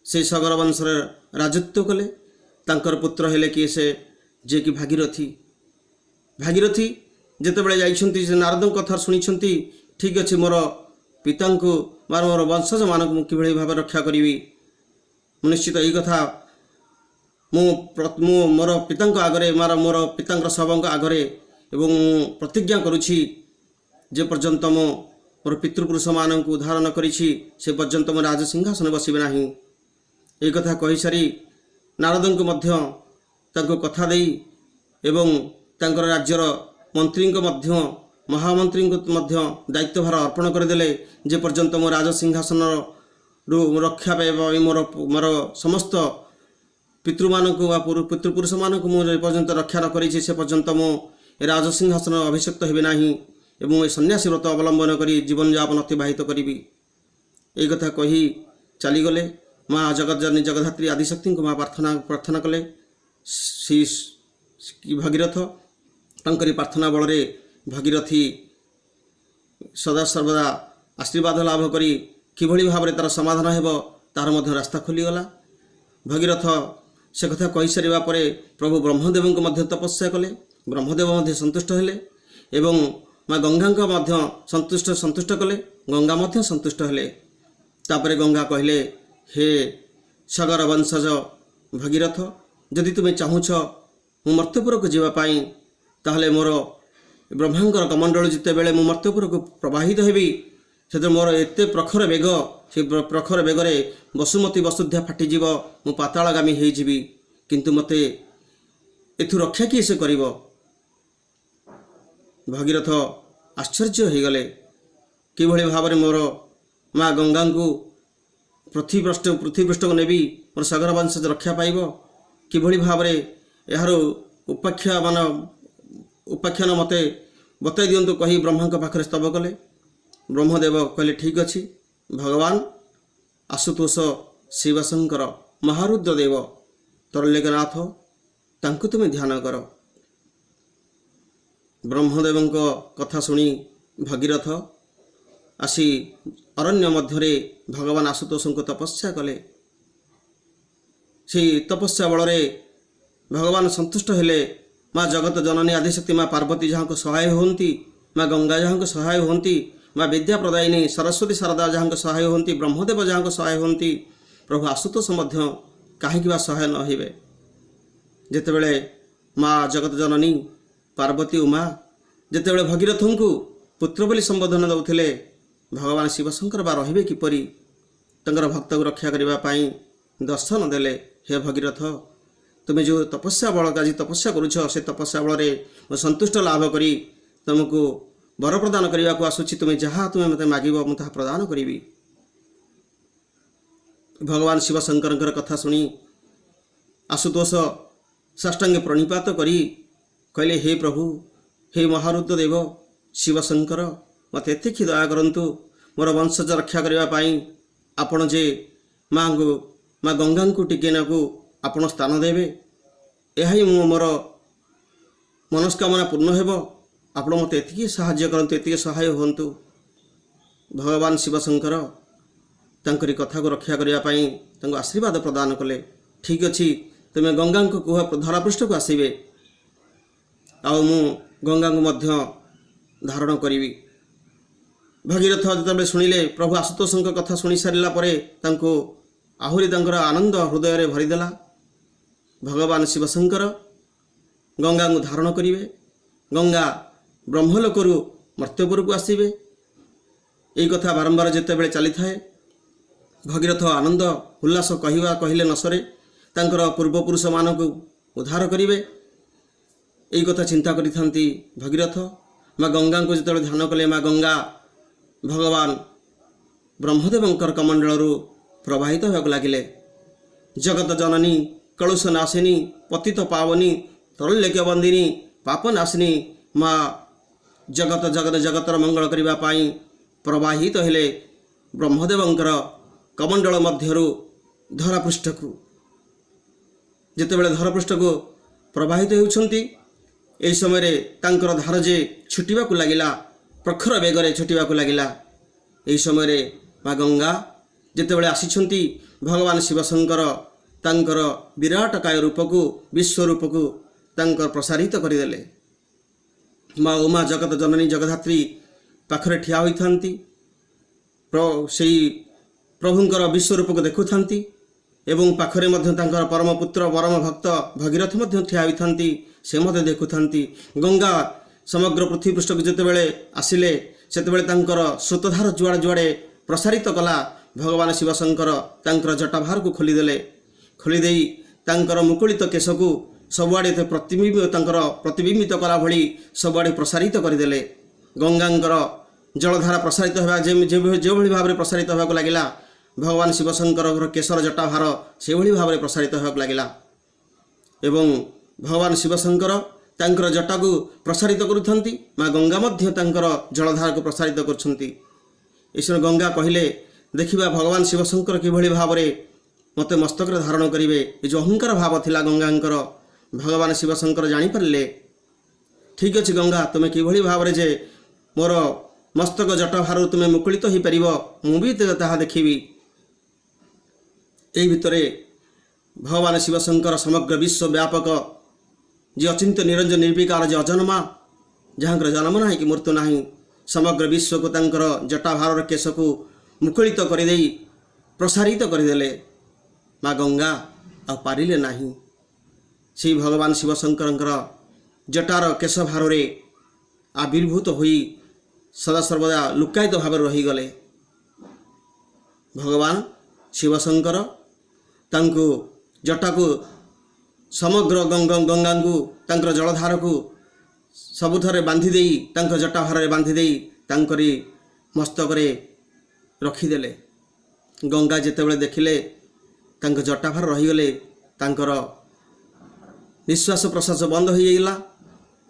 Speaker 1: ସେଇ ସଗର ବଂଶରେ ରାଜତ୍ୱ କଲେ। ତାଙ୍କର ପୁତ୍ର ହେଲେ କିଏ ସେ ଯିଏକି ଭାଗୀରଥି। ଭାଗୀରଥି ଯେତେବେଳେ ଯାଇଛନ୍ତି, ସେ ନାରଦଙ୍କ କଥା ଶୁଣିଛନ୍ତି, ଠିକ୍ ଅଛି, ମୋର ପିତାଙ୍କୁ ବା ମୋର ବଂଶଜମାନଙ୍କୁ ମୁଁ କିଭଳି ଭାବେ ରକ୍ଷା କରିବି, ମୁଁ ନିଶ୍ଚିତ ଏଇ କଥା ମୁଁ ମୁଁ ମୋର ପିତାଙ୍କ ଆଗରେ, ମୋର ପିତାଙ୍କର ଶବଙ୍କ ଆଗରେ ଏବଂ ମୁଁ ପ୍ରତିଜ୍ଞା କରୁଛି, ଯେ ପର୍ଯ୍ୟନ୍ତ ମୁଁ ମୋର ପିତୃପୁରୁଷମାନଙ୍କୁ ଉଦ୍ଧାର ନ କରିଛି ସେ ପର୍ଯ୍ୟନ୍ତ ମୁଁ ରାଜସିଂହାସନ ବସିବେ ନାହିଁ। ଏହି କଥା କହିସାରି ନାରଦଙ୍କୁ ମଧ୍ୟ ତାଙ୍କୁ କଥା ଦେଇ ଏବଂ ତାଙ୍କର ରାଜ୍ୟର ମନ୍ତ୍ରୀଙ୍କ ମଧ୍ୟ, ମହାମନ୍ତ୍ରୀଙ୍କୁ ମଧ୍ୟ ଦାୟିତ୍ୱଭାର ଅର୍ପଣ କରିଦେଲେ, ଯେ ପର୍ଯ୍ୟନ୍ତ ମୁଁ ରାଜସିଂହାସନରୁ ରକ୍ଷା ପାଇବା ପାଇଁ ମୋର ସମସ୍ତ ପିତୃମାନଙ୍କୁ ବା ପିତୃପୁରୁଷମାନଙ୍କୁ ମୁଁ ଯେପର୍ଯ୍ୟନ୍ତ ରକ୍ଷା ନ କରିଛି ସେ ପର୍ଯ୍ୟନ୍ତ ମୁଁ ରାଜସିଂହାସନ ଅଭିଷିକ୍ତ ହେବି ନାହିଁ ଏବଂ ଏ ସନ୍ନ୍ୟାସୀ ବ୍ରତ ଅବଲମ୍ବନ କରି ଜୀବନଯାପନ ଅତିବାହିତ କରିବି। ଏହି କଥା କହି ଚାଲିଗଲେ। ମା ଜଗତଜନନୀ ଜଗଧାତ୍ରୀ ଆଦିଶକ୍ତିଙ୍କୁ ମା ପ୍ରାର୍ଥନା କଲେ। ଶ୍ରୀ ଭଗୀରଥ ତାଙ୍କରି ପ୍ରାର୍ଥନା ବଳରେ ଭଗୀରଥୀ ସଦାସର୍ବଦା ଆଶୀର୍ବାଦ ଲାଭ କରି କିଭଳି ଭାବରେ ତା'ର ସମାଧାନ ହେବ ତାର ମଧ୍ୟ ରାସ୍ତା ଖୋଲିଗଲା। ଭଗୀରଥ ସେ କଥା କହିସାରିବା ପରେ ପ୍ରଭୁ ବ୍ରହ୍ମଦେବଙ୍କୁ ମଧ୍ୟ ତପସ୍ୟା କଲେ। ବ୍ରହ୍ମଦେବ ମଧ୍ୟ ସନ୍ତୁଷ୍ଟ ହେଲେ ଏବଂ ମା ଗଙ୍ଗାଙ୍କ ମଧ୍ୟ ସନ୍ତୁଷ୍ଟ କଲେ। ଗଙ୍ଗା ମଧ୍ୟ ସନ୍ତୁଷ୍ଟ ହେଲେ। ତାପରେ ଗଙ୍ଗା କହିଲେ, ହେ ସଗର ବଂଶଜ ଭଗୀରଥ, ଯଦି ତୁମେ ଚାହୁଁଛ ମୁଁ ମର୍ତ୍ତ୍ୟପୁରକୁ ଯିବା ପାଇଁ, ତାହେଲେ ମୋର ବ୍ରହ୍ମାଙ୍କର କମଣ୍ଡଳ ଯେତେବେଳେ ମୁଁ ମର୍ତ୍ତ୍ୟପୁରକୁ ପ୍ରବାହିତ ହେବି, ସେଥିରେ ମୋର ଏତେ ପ୍ରଖର ବେଗ, ସେ ପ୍ରଖର ବେଗରେ ବସୁମତୀ ବସୁଧା ଫାଟିଯିବ, ମୁଁ ପାତାଳଗାମୀ ହେଇଯିବି, କିନ୍ତୁ ମୋତେ ଏଥିରୁ ରକ୍ଷା କିଏ ସେ କରିବ? ଭଗୀରଥ ଆଶ୍ଚର୍ଯ୍ୟ ହୋଇଗଲେ, କିଭଳି ଭାବରେ ମୋର ମା ଗଙ୍ଗାଙ୍କୁ ପୃଥିବୀପୃଷ୍ଠକୁ ନେବି, ମୋର ସଗର ବଂଶଜ ରକ୍ଷା ପାଇବ, କିଭଳି ଭାବରେ ଏହାର ଉପାଖ୍ୟାନ ମୋତେ ବତାଇ ଦିଅନ୍ତୁ କହି ବ୍ରହ୍ମାଙ୍କ ପାଖରେ ସ୍ତବ କଲେ। ବ୍ରହ୍ମଦେବ କହିଲେ, ଠିକ୍ ଅଛି, ଭଗବାନ ଆଶୁତୋଷ ଶିବଶଙ୍କର ମହାରୁଦ୍ର ଦେବ ତ୍ରୈଲୋକ୍ୟନାଥ, ତାଙ୍କୁ ତୁମେ ଧ୍ୟାନ କର। ବ୍ରହ୍ମଦେବଙ୍କ କଥା ଶୁଣି ଭଗୀରଥ ଆସି ଅରଣ୍ୟ ମଧ୍ୟରେ ଭଗବାନ ଆଶୁତୋଷଙ୍କୁ ତପସ୍ୟା କଲେ। ସେଇ ତପସ୍ୟା ବଳରେ ଭଗବାନ ସନ୍ତୁଷ୍ଟ ହେଲେ। ମା ଜଗତ ଜନନୀ ଆଦିଶକ୍ତି ମା ପାର୍ବତୀ ଯାହାଙ୍କୁ ସହାୟ ହୁଅନ୍ତି, ମା ଗଙ୍ଗା ଯାହାଙ୍କୁ ସହାୟ ହୁଅନ୍ତି, ମା ବିଦ୍ୟା ପ୍ରଦାୟିନୀ ସରସ୍ୱତୀ ଶାରଦା ଯାହାଙ୍କ ସହାୟ ହୁଅନ୍ତି, ବ୍ରହ୍ମଦେବ ଯାହାଙ୍କ ସହାୟ ହୁଅନ୍ତି, ପ୍ରଭୁ ଆଶୁତୋଷ ମଧ୍ୟ କାହିଁକି ବା ସହାୟ ନ ହେବେ? ଯେତେବେଳେ ମା ଜଗତ ଜନନୀ ପାର୍ବତୀ ଉମା ଯେତେବେଳେ ଭଗୀରଥଙ୍କୁ ପୁତ୍ର ବୋଲି ସମ୍ବୋଧନ ଦେଉଥିଲେ, ଭଗବାନ ଶିବଶଙ୍କର ବା ରହିବେ କିପରି? ତାଙ୍କର ଭକ୍ତକୁ ରକ୍ଷା କରିବା ପାଇଁ ଦର୍ଶନ ଦେଲେ। ହେ ଭଗୀରଥ, ତୁମେ ଯେଉଁ ତପସ୍ୟା ବଳ ଆଜି ତପସ୍ୟା କରୁଛ, ସେ ତପସ୍ୟା ବଳରେ ମୁଁ ସନ୍ତୁଷ୍ଟ ଲାଭ କରି ତୁମକୁ ବର ପ୍ରଦାନ କରିବାକୁ ଆସୁଛି। ତୁମେ ଯାହା ତୁମେ ମୋତେ ମାଗିବ ମୁଁ ତାହା ପ୍ରଦାନ କରିବି। ଭଗବାନ ଶିବଶଙ୍କରଙ୍କର କଥା ଶୁଣି ଆଶୁତୋଷ ସାଷ୍ଟାଙ୍ଗ ପ୍ରଣିପାତ କରି କହିଲେ, ହେ ପ୍ରଭୁ, ହେ ମହାରୁଦ୍ର ଦେବ ଶିବଶଙ୍କର, ମୋତେ ଏତିକି ଦୟା କରନ୍ତୁ, ମୋର ବଂଶଜ ରକ୍ଷା କରିବା ପାଇଁ ଆପଣ ଯେ ମା ଗଙ୍ଗାଙ୍କୁ ଟିକେ ନାକୁ ଆପଣ ସ୍ଥାନ ଦେବେ, ଏହା ହିଁ ମୁଁ ମୋର ମନସ୍କାମନା ପୂର୍ଣ୍ଣ ହେବ। ଆପଣ ମୋତେ ଏତିକି ସାହାଯ୍ୟ କରନ୍ତୁ, ଏତିକି ସହାୟ ହୁଅନ୍ତୁ। ଭଗବାନ ଶିବଶଙ୍କର ତାଙ୍କରି କଥାକୁ ରକ୍ଷା କରିବା ପାଇଁ ତାଙ୍କୁ ଆଶୀର୍ବାଦ ପ୍ରଦାନ କଲେ। ଠିକ୍ ଅଛି, ତୁମେ ଗଙ୍ଗାଙ୍କୁ କୁହ ଧରାପୃଷ୍ଠକୁ ଆସିବେ, ଆଉ ମୁଁ ଗଙ୍ଗାଙ୍କୁ ମଧ୍ୟ ଧାରଣ କରିବି। ଭଗୀରଥ ଯେତେବେଳେ ଶୁଣିଲେ, ପ୍ରଭୁ ଆଶୁତୋଷଙ୍କ କଥା ଶୁଣି ସାରିଲା ପରେ ତାଙ୍କୁ ଆହୁରି ତାଙ୍କର ଆନନ୍ଦ ହୃଦୟରେ ଭରିଦେଲା। ଭଗବାନ ଶିବଶଙ୍କର ଗଙ୍ଗାଙ୍କୁ ଧାରଣ କରିବେ। ଗଙ୍ଗା ବ୍ରହ୍ମଲୋକରୁ ମର୍ତ୍ତ୍ୟପୁରକୁ ଆସିବେ। ଏହି କଥା ବାରମ୍ବାର ଯେତେବେଳେ ଚାଲିଥାଏ, ଭଗୀରଥ ଆନନ୍ଦ ଉଲ୍ଲାସ କହିବା କହିଲେ ନ ସରେ। ତାଙ୍କର ପୂର୍ବପୁରୁଷମାନଙ୍କୁ ଉଦ୍ଧାର କରିବେ, ଏଇ କଥା ଚିନ୍ତା କରିଥାନ୍ତି ଭଗୀରଥ। ମା ଗଙ୍ଗାଙ୍କୁ ଯେତେବେଳେ ଧ୍ୟାନ କଲେ, ମା ଗଙ୍ଗା ଭଗବାନ ବ୍ରହ୍ମଦେବଙ୍କର କମଣ୍ଡଳରୁ ପ୍ରବାହିତ ହେବାକୁ ଲାଗିଲେ। ଜଗତ ଜନନୀ, କଳୁଷ ନାଶିନୀ, ପତିତ ପାବନୀ, ତ୍ରୈଲୋକ୍ୟ ବନ୍ଦିନୀ, ପାପ ନାଶିନୀ ମା ଜଗତ ଜଗତ ଜଗତର ମଙ୍ଗଳ କରିବା ପାଇଁ ପ୍ରବାହିତ ହେଲେ ବ୍ରହ୍ମଦେବଙ୍କର କମଣ୍ଡଳ ମଧ୍ୟରୁ ଧରାପୃଷ୍ଠକୁ। ଯେତେବେଳେ ଧରାପୃଷ୍ଠକୁ ପ୍ରବାହିତ ହେଉଛନ୍ତି, ଏହି ସମୟରେ ତାଙ୍କର ଧାର ଯେ ଛୁଟିବାକୁ ଲାଗିଲା, ପ୍ରଖର ବେଗରେ ଛୁଟିବାକୁ ଲାଗିଲା। ଏହି ସମୟରେ ମା ଗଙ୍ଗା ଯେତେବେଳେ ଆସିଛନ୍ତି, ଭଗବାନ ଶିବଶଙ୍କର ତାଙ୍କର ବିରାଟ କାୟ ରୂପକୁ, ବିଶ୍ୱ ରୂପକୁ ତାଙ୍କର ପ୍ରସାରିତ କରିଦେଲେ। ମା ଉମା ଜଗତ ଜନନୀ ଜଗଧାତ୍ରୀ ପାଖରେ ଠିଆ ହୋଇଥାନ୍ତି, ସେଇ ପ୍ରଭୁଙ୍କର ବିଶ୍ୱରୂପକୁ ଦେଖୁଥାନ୍ତି ଏବଂ ପାଖରେ ମଧ୍ୟ ତାଙ୍କର ପରମ ପୁତ୍ର, ପରମ ଭକ୍ତ ଭଗୀରଥ ମଧ୍ୟ ଠିଆ ହୋଇଥାନ୍ତି, ସେ ମଧ୍ୟ ଦେଖୁଥାନ୍ତି। ଗଙ୍ଗା ସମଗ୍ର ପୃଥିବୀ ପୃଷ୍ଠକୁ ଯେତେବେଳେ ଆସିଲେ, ସେତେବେଳେ ତାଙ୍କର ସ୍ରୋତଧାର ଯୁଆଡ଼େ ଯୁଆଡ଼େ ପ୍ରସାରିତ କଲା। ଭଗବାନ ଶିବଶଙ୍କର ତାଙ୍କର ଜଟାଭାରକୁ ଖୋଲିଦେଲେ। ଖୋଲିଦେଇ ତାଙ୍କର ମୁକୁଳିତ କେଶକୁ ସବୁଆଡ଼େ ପ୍ରତିବିମ୍ବ, ତାଙ୍କର ପ୍ରତିବିମ୍ବିତ କଲା ଭଳି ସବୁଆଡ଼େ ପ୍ରସାରିତ କରିଦେଲେ। ଗଙ୍ଗାଙ୍କର ଜଳଧାରା ପ୍ରସାରିତ ହେବା ଯେଉଁଭଳି ଭାବରେ ପ୍ରସାରିତ ହେବାକୁ ଲାଗିଲା, ଭଗବାନ ଶିବଶଙ୍କରଙ୍କର କେଶର ଜଟାଭାର ସେଭଳି ଭାବରେ ପ୍ରସାରିତ ହେବାକୁ ଲାଗିଲା ଏବଂ ଭଗବାନ ଶିବଶଙ୍କର ତାଙ୍କର ଜଟାକୁ ପ୍ରସାରିତ କରୁଥାନ୍ତି, ମା ଗଙ୍ଗା ମଧ୍ୟ ତାଙ୍କର ଜଳଧାରାକୁ ପ୍ରସାରିତ କରୁଛନ୍ତି। ଈଶ୍ୱର ଗଙ୍ଗା କହିଲେ, ଦେଖିବା ଭଗବାନ ଶିବଶଙ୍କର କିଭଳି ଭାବରେ ମୋତେ ମସ୍ତକରେ ଧାରଣ କରିବେ। ଏ ଯେଉଁ ଅହଙ୍କାର ଭାବ ଥିଲା ଗଙ୍ଗାଙ୍କର, ଭଗବାନ ଶିବଶଙ୍କର ଜାଣିପାରିଲେ। ଠିକ୍ ଅଛି ଗଙ୍ଗା, ତୁମେ କିଭଳି ଭାବରେ ଯେ ମୋର ମସ୍ତକ ଜଟାଭାରରୁ ତୁମେ ମୁକୁଳିତ ହୋଇପାରିବ, ମୁଁ ବି ତାହା ଦେଖିବି। ଏହି ଭିତରେ ଭଗବାନ ଶିବଶଙ୍କର ସମଗ୍ର ବିଶ୍ୱ ବ୍ୟାପକ ଯେ ଅଚିନ୍ତ୍ୟ ନିରଞ୍ଜନ ନିର୍ବିକାର, ଯେ ଅଜନ୍ମା, ଯାହାଙ୍କର ଜନ୍ମ ନାହିଁ କି ମୃତ୍ୟୁ ନାହିଁ, ସମଗ୍ର ବିଶ୍ୱକୁ ତାଙ୍କର ଜଟାଭାରର କେଶକୁ ମୁକୁଳିତ କରିଦେଇ ପ୍ରସାରିତ କରିଦେଲେ। ମା ଗଙ୍ଗା ଆଉ ପାରିଲେ ନାହିଁ। ସେଇ ଭଗବାନ ଶିବଶଙ୍କରଙ୍କର ଜଟାର କେଶଭାରରେ ଆବିର୍ଭୂତ ହୋଇ ସଦାସର୍ବଦା ଲୁକାୟିତ ଭାବରେ ରହିଗଲେ। ଭଗବାନ ଶିବଶଙ୍କର ତାଙ୍କୁ ଜଟାକୁ ସମଗ୍ର ଗଙ୍ଗାଙ୍କୁ ତାଙ୍କର ଜଳଧାରକୁ ସବୁଥରେ ବାନ୍ଧି ଦେଇ, ତାଙ୍କ ଜଟାଭାରରେ ବାନ୍ଧି ଦେଇ ତାଙ୍କରି ମସ୍ତକରେ ରଖିଦେଲେ। ଗଙ୍ଗା ଯେତେବେଳେ ଦେଖିଲେ ତାଙ୍କ ଜଟାଭାର ରହିଗଲେ, ତାଙ୍କର ନିଶ୍ୱାସ ପ୍ରଶ୍ୱାସ ବନ୍ଦ ହୋଇଯାଇଲା।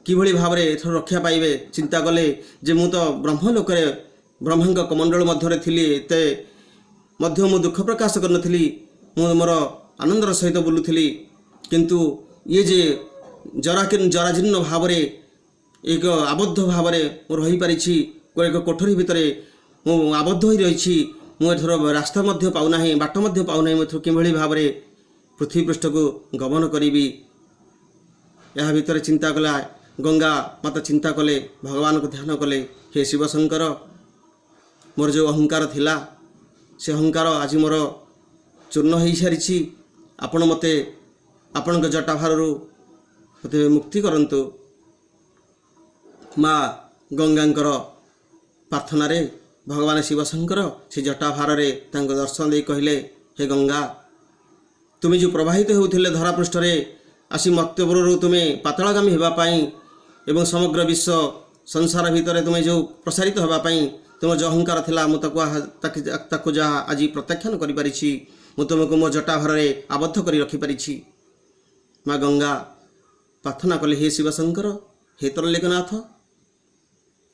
Speaker 1: କିଭଳି ଭାବରେ ଏଥର ରକ୍ଷା ପାଇବେ ଚିନ୍ତା କଲେ ଯେ ମୁଁ ତ ବ୍ରହ୍ମଲୋକରେ ବ୍ରହ୍ମାଙ୍କ କମଣ୍ଡଳ ମଧ୍ୟରେ ଥିଲି, ଏତେ ମଧ୍ୟ ମୁଁ ଦୁଃଖ ପ୍ରକାଶ କରିନଥିଲି, ମୁଁ ମୋର ଆନନ୍ଦର ସହିତ ବୁଲୁଥିଲି, କିନ୍ତୁ ଇଏ ଯେ ଜରାଜୀର୍ଣ୍ଣ ଭାବରେ ଏକ ଆବଦ୍ଧ ଭାବରେ ମୁଁ ରହିପାରିଛି, ଏକ କୋଠରୀ ଭିତରେ ମୁଁ ଆବଦ୍ଧ ହୋଇ ରହିଛି, ମୁଁ ଏଥର ରାସ୍ତା ମଧ୍ୟ ପାଉନାହିଁ, ବାଟ ମଧ୍ୟ ପାଉନାହିଁ, ମୁଁ ଏଥର କିଭଳି ଭାବରେ ପୃଥିବୀ ପୃଷ୍ଠକୁ ଗମନ କରିବି? ଏହା ଭିତରେ ଚିନ୍ତା କଲା ଗଙ୍ଗା ମାତା, ଚିନ୍ତା କଲେ, ଭଗବାନଙ୍କୁ ଧ୍ୟାନ କଲେ, ହେ ଶିବଶଙ୍କର, ମୋର ଯେଉଁ ଅହଙ୍କାର ଥିଲା ସେ ଅହଙ୍କାର ଆଜି ମୋର ଚୂର୍ଣ୍ଣ ହୋଇସାରିଛି, ଆପଣ ମୋତେ ଆପଣଙ୍କ ଜଟାଭାରରୁ ମୋତେ ମୁକ୍ତି କରନ୍ତୁ। ମା ଗଙ୍ଗାଙ୍କର ପ୍ରାର୍ଥନାରେ ଭଗବାନ ଶିବଶଙ୍କର ସେ ଜଟାଭାରରେ ତାଙ୍କ ଦର୍ଶନ ଦେଇ କହିଲେ, ହେ ଗଙ୍ଗା, ତୁମେ ଯେଉଁ ପ୍ରବାହିତ ହେଉଥିଲେ ଧରାପୃଷ୍ଠରେ ଆସି ମର୍ତ୍ତ୍ୟପୁରରୁ ତୁମେ ପାତାଳଗାମୀ ହେବା ପାଇଁ ଏବଂ ସମଗ୍ର ବିଶ୍ୱ ସଂସାର ଭିତରେ ତୁମେ ଯେଉଁ ପ୍ରସାରିତ ହେବା ପାଇଁ ତୁମ ଯେଉଁ ଅହଙ୍କାର ଥିଲା, ମୁଁ ତାକୁ ଯାହା ଆଜି ପ୍ରତ୍ୟାଖ୍ୟାନ କରିପାରିଛି, ମୁଁ ତୁମକୁ ମୋ ଜଟାଭାରରେ ଆବଦ୍ଧ କରି ରଖିପାରିଛି। ମା ଗଙ୍ଗା ପ୍ରାର୍ଥନା କଲେ, ହେ ଶିବଶଙ୍କର, ହେ ତ୍ରୈଲୋକ୍ୟନାଥ,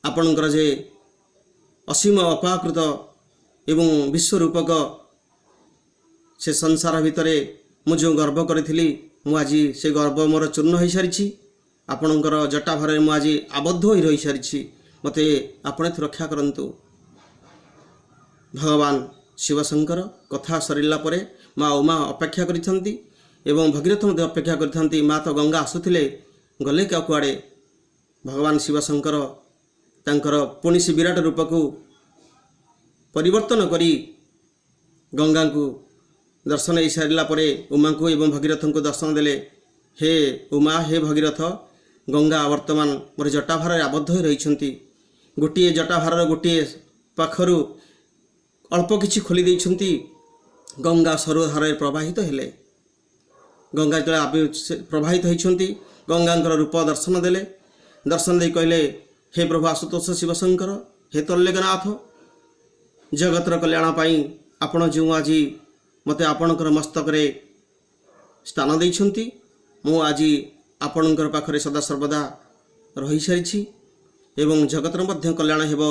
Speaker 1: ଆପଣଙ୍କର ଯେ ଅସୀମ ଅପାକୃତ ଏବଂ ବିଶ୍ୱରୂପକ ସେ ସଂସାର ଭିତରେ ମୁଁ ଯେଉଁ ଗର୍ବ କରିଥିଲି, ମୁଁ ଆଜି ସେ ଗର୍ବ ମୋର ଚୂର୍ଣ୍ଣ ହୋଇସାରିଛି, ଆପଣଙ୍କର ଜଟାଭାରରେ ମୁଁ ଆଜି ଆବଦ୍ଧ ହୋଇ ରହିସାରିଛି, ମୋତେ ଆପଣ ଏଥିରୁ ରକ୍ଷା କରନ୍ତୁ। ଭଗବାନ ଶିବଶଙ୍କର କଥା ସରିଲା ପରେ ମା ଉମା ଅପେକ୍ଷା କରିଥାନ୍ତି ଏବଂ ଭଗୀରଥ ମଧ୍ୟ ଅପେକ୍ଷା କରିଥାନ୍ତି। ମା ତ ଗଙ୍ଗା ଆସୁଥିଲେ, ଗଲେ କୁଆଡ଼େ? ଭଗବାନ ଶିବଶଙ୍କର ତାଙ୍କର ପୁଣି ସେ ବିରାଟ ରୂପକୁ ପରିବର୍ତ୍ତନ କରି ଗଙ୍ଗାଙ୍କୁ ଦର୍ଶନ ହେଇସାରିଲା ପରେ ଉମାଙ୍କୁ ଏବଂ ଭଗୀରଥଙ୍କୁ ଦର୍ଶନ ଦେଲେ। ହେ ଉମା, ହେ ଭଗୀରଥ, ଗଙ୍ଗା ବର୍ତ୍ତମାନ ମୋର ଜଟାଭାରରେ ଆବଦ୍ଧ ହୋଇ ରହିଛନ୍ତି। ଗୋଟିଏ ଜଟାଭାରର ଗୋଟିଏ ପାଖରୁ ଅଳ୍ପ କିଛି ଖୋଲି ଦେଇଛନ୍ତି, ଗଙ୍ଗା ସରୁଧାରରେ ପ୍ରବାହିତ ହେଲେ। ଗଙ୍ଗା ଯେତେବେଳେ ପ୍ରବାହିତ ହୋଇଛନ୍ତି, ଗଙ୍ଗାଙ୍କର ରୂପ ଦର୍ଶନ ଦେଲେ। ଦର୍ଶନ ଦେଇ କହିଲେ, ହେ ପ୍ରଭୁ ଆଶୁତୋଷ ଶିବଶଙ୍କର, ହେ ତ୍ରୈଲୋକ୍ୟନାଥ, ଜଗତର କଲ୍ୟାଣ ପାଇଁ ଆପଣ ଯେଉଁ ଆଜି ମୋତେ ଆପଣଙ୍କର ମସ୍ତକରେ ସ୍ଥାନ ଦେଇଛନ୍ତି, ମୁଁ ଆଜି ଆପଣଙ୍କର ପାଖରେ ସଦାସର୍ବଦା ରହିସାରିଛି ଏବଂ ଜଗତର ମଧ୍ୟ କଲ୍ୟାଣ ହେବ।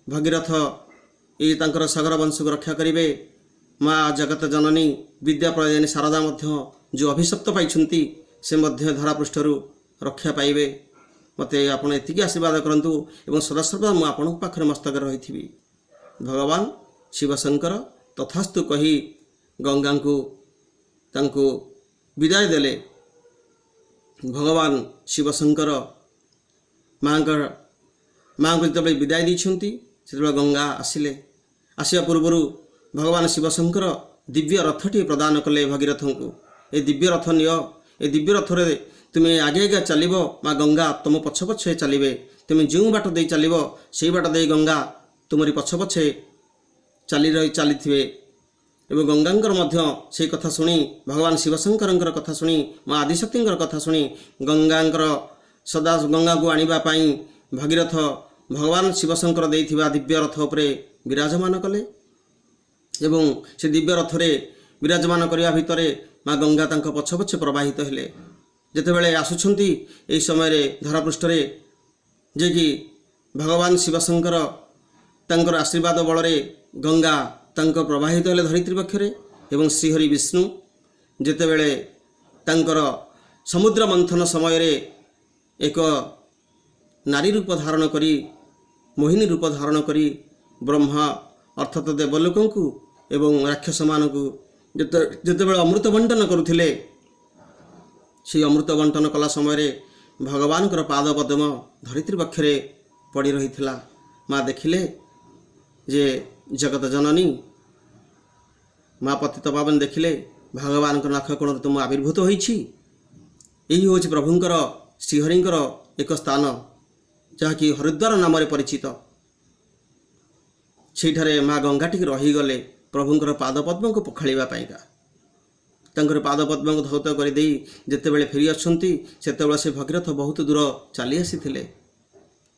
Speaker 1: ଭଗୀରଥ ଏଇ ତାଙ୍କର ସଗର ବଂଶକୁ ରକ୍ଷା କରିବେ। ମା ଜଗତ ଜନନୀ ବିଦ୍ୟା ପ୍ରଦାୟିନୀ ଶାରଦା ମଧ୍ୟ ଯେଉଁ ଅଭିଶପ୍ତ ପାଇଛନ୍ତି, ସେ ମଧ୍ୟ ଧରାପୃଷ୍ଠରୁ ରକ୍ଷା ପାଇବେ। ମୋତେ ଆପଣ ଏତିକି ଆଶୀର୍ବାଦ କରନ୍ତୁ ଏବଂ ସଦାସର୍ବଦା ମୁଁ ଆପଣଙ୍କ ପାଖରେ ମସ୍ତକରେ ରହିଥିବି। ଭଗବାନ ଶିବଶଙ୍କର ତଥାସ୍ତୁ କହି ଗଙ୍ଗାଙ୍କୁ ତାଙ୍କୁ ବିଦାୟ ଦେଲେ। ଭଗବାନ ଶିବଶଙ୍କର ମାଆଙ୍କୁ ଯେତେବେଳେ ବିଦାୟ ଦେଇଛନ୍ତି, ସେତେବେଳେ ଗଙ୍ଗା ଆସିଲେ। ଆସିବା ପୂର୍ବରୁ ଭଗବାନ ଶିବଶଙ୍କର ଦିବ୍ୟ ରଥଟିଏ ପ୍ରଦାନ କଲେ ଭଗୀରଥଙ୍କୁ। ଏ ଦିବ୍ୟ ରଥ ନିଅ, ଏ ଦିବ୍ୟ ରଥରେ ତୁମେ ଆଗେ ଆଗେ ଚାଲିବ, ମା ଗଙ୍ଗା ତୁମ ପଛ ପଛେ ଚାଲିବେ। ତୁମେ ଯେଉଁ ବାଟ ଦେଇ ଚାଲିବ, ସେଇ ବାଟ ଦେଇ ଗଙ୍ଗା ତୁମରି ପଛ ପଛେ ଚାଲି ରହି ଚାଲିଥିବେ। ଏବଂ ଗଙ୍ଗାଙ୍କର ମଧ୍ୟ ସେଇ କଥା ଶୁଣି, ଭଗବାନ ଶିବଶଙ୍କରଙ୍କର କଥା ଶୁଣି, ମା ଆଦିଶକ୍ତିଙ୍କର କଥା ଶୁଣି, ଗଙ୍ଗାଙ୍କର ସଦା ଗଙ୍ଗାକୁ ଆଣିବା ପାଇଁ ଭଗୀରଥ ଭଗବାନ ଶିବଶଙ୍କର ଦେଇଥିବା ଦିବ୍ୟ ରଥ ଉପରେ ବିରାଜମାନ କଲେ। ଏବଂ ସେ ଦିବ୍ୟ ରଥରେ ବିରାଜମାନ କରିବା ଭିତରେ ମା ଗଙ୍ଗା ତାଙ୍କ ପଛ ପଛେ ପ୍ରବାହିତ ହେଲେ। ଯେତେବେଳେ ଆସୁଛନ୍ତି ଏହି ସମୟରେ ଧରାପୃଷ୍ଠରେ, ଯିଏକି ଭଗବାନ ଶିବଶଙ୍କର ତାଙ୍କର ଆଶୀର୍ବାଦ ବଳରେ ଗଙ୍ଗା ତାଙ୍କ ପ୍ରବାହିତ ହେଲେ ଧରିତ୍ରୀ ପକ୍ଷରେ। ଏବଂ ଶ୍ରୀହରି ବିଷ୍ଣୁ ଯେତେବେଳେ ତାଙ୍କର ସମୁଦ୍ର ମନ୍ଥନ ସମୟରେ ଏକ ନାରୀ ରୂପ ଧାରଣ କରି, ମୋହିନୀ ରୂପ ଧାରଣ କରି ବ୍ରହ୍ମା ଅର୍ଥାତ ଦେବଲୋକଙ୍କୁ ଏବଂ ରାକ୍ଷସମାନଙ୍କୁ ଯେତେବେଳେ ଅମୃତ ବଣ୍ଟନ କରୁଥିଲେ, ସେଇ ଅମୃତ ବଣ୍ଟନ କଲା ସମୟରେ ଭଗବାନଙ୍କର ପାଦ ପଦ୍ମ ଧରିତ୍ରୀ ପକ୍ଷରେ ପଡ଼ି ରହିଥିଲା। ମା ଦେଖିଲେ ଯେ ଜଗତ ଜନନୀ ମା ପତିତ ପାବନ ଦେଖିଲେ ଭଗବାନଙ୍କ ନାଖ କୋଣରୁ ତ ମୁଁ ଆବିର୍ଭୂତ ହୋଇଛି। ଏହି ହେଉଛି ପ୍ରଭୁଙ୍କର ଶ୍ରୀହରିଙ୍କର ଏକ ସ୍ଥାନ, ଯାହାକି ହରିଦ୍ୱାର ନାମରେ ପରିଚିତ। ସେଇଠାରେ ମା ଗଙ୍ଗା ଟିକେ ରହିଗଲେ ପ୍ରଭୁଙ୍କର ପାଦପଦ୍ମକୁ ପଖାଳିବା ପାଇଁକା। ତାଙ୍କର ପାଦପଦ୍ମକୁ ଧୌତ କରିଦେଇ ଯେତେବେଳେ ଫେରି ଆସୁଛନ୍ତି, ସେତେବେଳେ ସେ ଭଗୀରଥ ବହୁତ ଦୂର ଚାଲି ଆସିଥିଲେ।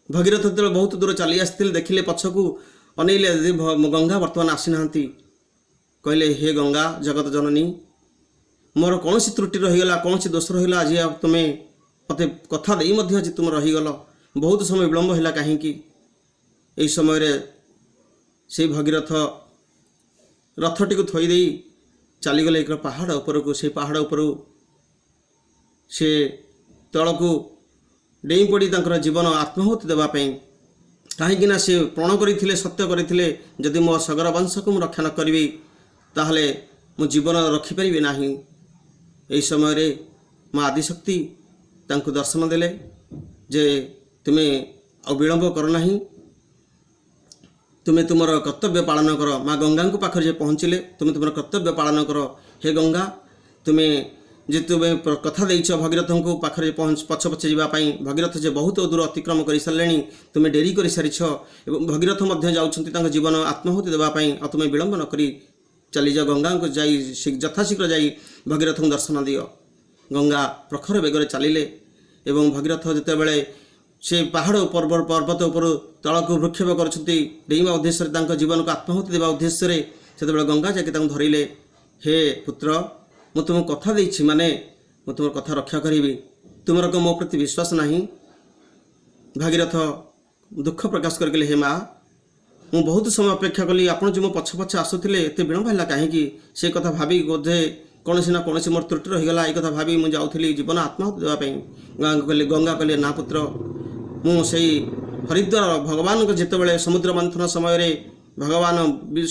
Speaker 1: ଭଗୀରଥ ଯେତେବେଳେ ବହୁତ ଦୂର ଚାଲି ଆସିଥିଲେ, ଦେଖିଲେ, ପଛକୁ ଅନେଇଲେ, ଗଙ୍ଗା ବର୍ତ୍ତମାନ ଆସିନାହାନ୍ତି। କହିଲେ, ହେ ଗଙ୍ଗା ଜଗତ ଜନନୀ, ମୋର କୌଣସି ତ୍ରୁଟି ରହିଗଲା, କୌଣସି ଦୋଷ ରହିଲା, ଆଜି ଆଉ ତୁମେ ମୋତେ କଥା ଦେଇ ମଧ୍ୟ ଆଜି ତୁମେ ରହିଗଲ, ବହୁତ ସମୟ ବିଳମ୍ବ ହେଲା କାହିଁକି? ଏହି ସମୟରେ ସେଇ ଭଗୀରଥ ରଥଟିକୁ ଥୋଇ ଦେଇ ଚାଲିଗଲେ ଏକ ପାହାଡ଼ ଉପରକୁ। ସେଇ ପାହାଡ଼ ଉପରୁ ସେ ତଳକୁ ଡେଇଁ ପଡ଼ି ତାଙ୍କର ଜୀବନ ଆତ୍ମାହୁତି ଦେବା ପାଇଁ। କାହିଁକିନା ସେ ପଣ କରିଥିଲେ, ସତ୍ୟ କରିଥିଲେ, ଯଦି ମୋ ସଗର ବଂଶକୁ ମୁଁ ରକ୍ଷା ନ କରିବି, ତାହେଲେ ମୁଁ ଜୀବନ ରଖିପାରିବି ନାହିଁ। ଏହି ସମୟରେ ମା ଆଦିଶକ୍ତି ତାଙ୍କୁ ଦର୍ଶନ ଦେଲେ ଯେ ତୁମେ ଆଉ ବିଳମ୍ବ କର ନାହିଁ, ତୁମେ ତୁମର କର୍ତ୍ତବ୍ୟ ପାଳନ କର। ମା ଗଙ୍ଗାଙ୍କ ପାଖରେ ଯେ ପହଞ୍ଚିଲେ, ତୁମେ ତୁମର କର୍ତ୍ତବ୍ୟ ପାଳନ କର। ହେ ଗଙ୍ଗା, ତୁମେ ଯେ ତୁମେ କଥା ଦେଇଛ ଭଗୀରଥଙ୍କୁ ପାଖରେ ପହଞ୍ଚ ପଛ ପଛେ ଯିବା ପାଇଁ, ଭଗୀରଥ ଯେ ବହୁତ ଦୂର ଅତିକ୍ରମ କରିସାରିଲେଣି, ତୁମେ ଡେରି କରିସାରିଛ ଏବଂ ଭଗୀରଥ ମଧ୍ୟ ଯାଉଛନ୍ତି ତାଙ୍କ ଜୀବନ ଆତ୍ମାହୁତି ଦେବା ପାଇଁ, ଆଉ ତୁମେ ବିଳମ୍ବ ନ କରି ଚାଲିଯାଅ, ଗଙ୍ଗାଙ୍କୁ ଯାଇ ଯଥାଶୀଘ୍ର ଯାଇ ଭଗୀରଥଙ୍କୁ ଦର୍ଶନ ଦିଅ। ଗଙ୍ଗା ପ୍ରଖର ବେଗରେ ଚାଲିଲେ ଏବଂ ଭଗୀରଥ ଯେତେବେଳେ ସେ ପାହାଡ଼ ପର୍ବତ ଉପରୁ ତଳକୁ ଭୃକ୍ଷେପ କରୁଛନ୍ତି ଡେଇଁବା ଉଦ୍ଦେଶ୍ୟରେ, ତାଙ୍କ ଜୀବନକୁ ଆତ୍ମାହୁତି ଦେବା ଉଦ୍ଦେଶ୍ୟରେ, ସେତେବେଳେ ଗଙ୍ଗା ଯାଇକି ତାଙ୍କୁ ଧରିଲେ। ହେ ପୁତ୍ର, ମୁଁ ତୁମକୁ କଥା ଦେଇଛି ମାନେ ମୁଁ ତୁମର କଥା ରକ୍ଷା କରିବି। ତୁମର କ'ଣ ମୋ ପ୍ରତି ବିଶ୍ୱାସ ନାହିଁ? ଭାଗୀରଥ ଦୁଃଖ ପ୍ରକାଶ କରିଗଲେ, ହେ ମା, ମୁଁ ବହୁତ ସମୟ ଅପେକ୍ଷା କଲି, ଆପଣ ଯେଉଁ ମୋ ପଛେ ପଛେ ଆସୁଥିଲେ, ଏତେ ବିଳମ୍ବ ହେଲା କାହିଁକି? ସେ କଥା ଭାବି ବୋଧେ କୌଣସି ନା କୌଣସି ମୋର ତ୍ରୁଟି ରହିଗଲା, ଏଇ କଥା ଭାବି ମୁଁ ଯାଉଥିଲି ଜୀବନ ଆତ୍ମାହୁତି ଦେବା ପାଇଁ। ଗଙ୍ଗା କହିଲେ, ନା ପୁତ୍ର, ମୁଁ ସେଇ ହରିଦ୍ୱାର ଭଗବାନଙ୍କ ଯେତେବେଳେ ସମୁଦ୍ର ମନ୍ଥନ ସମୟରେ ଭଗବାନ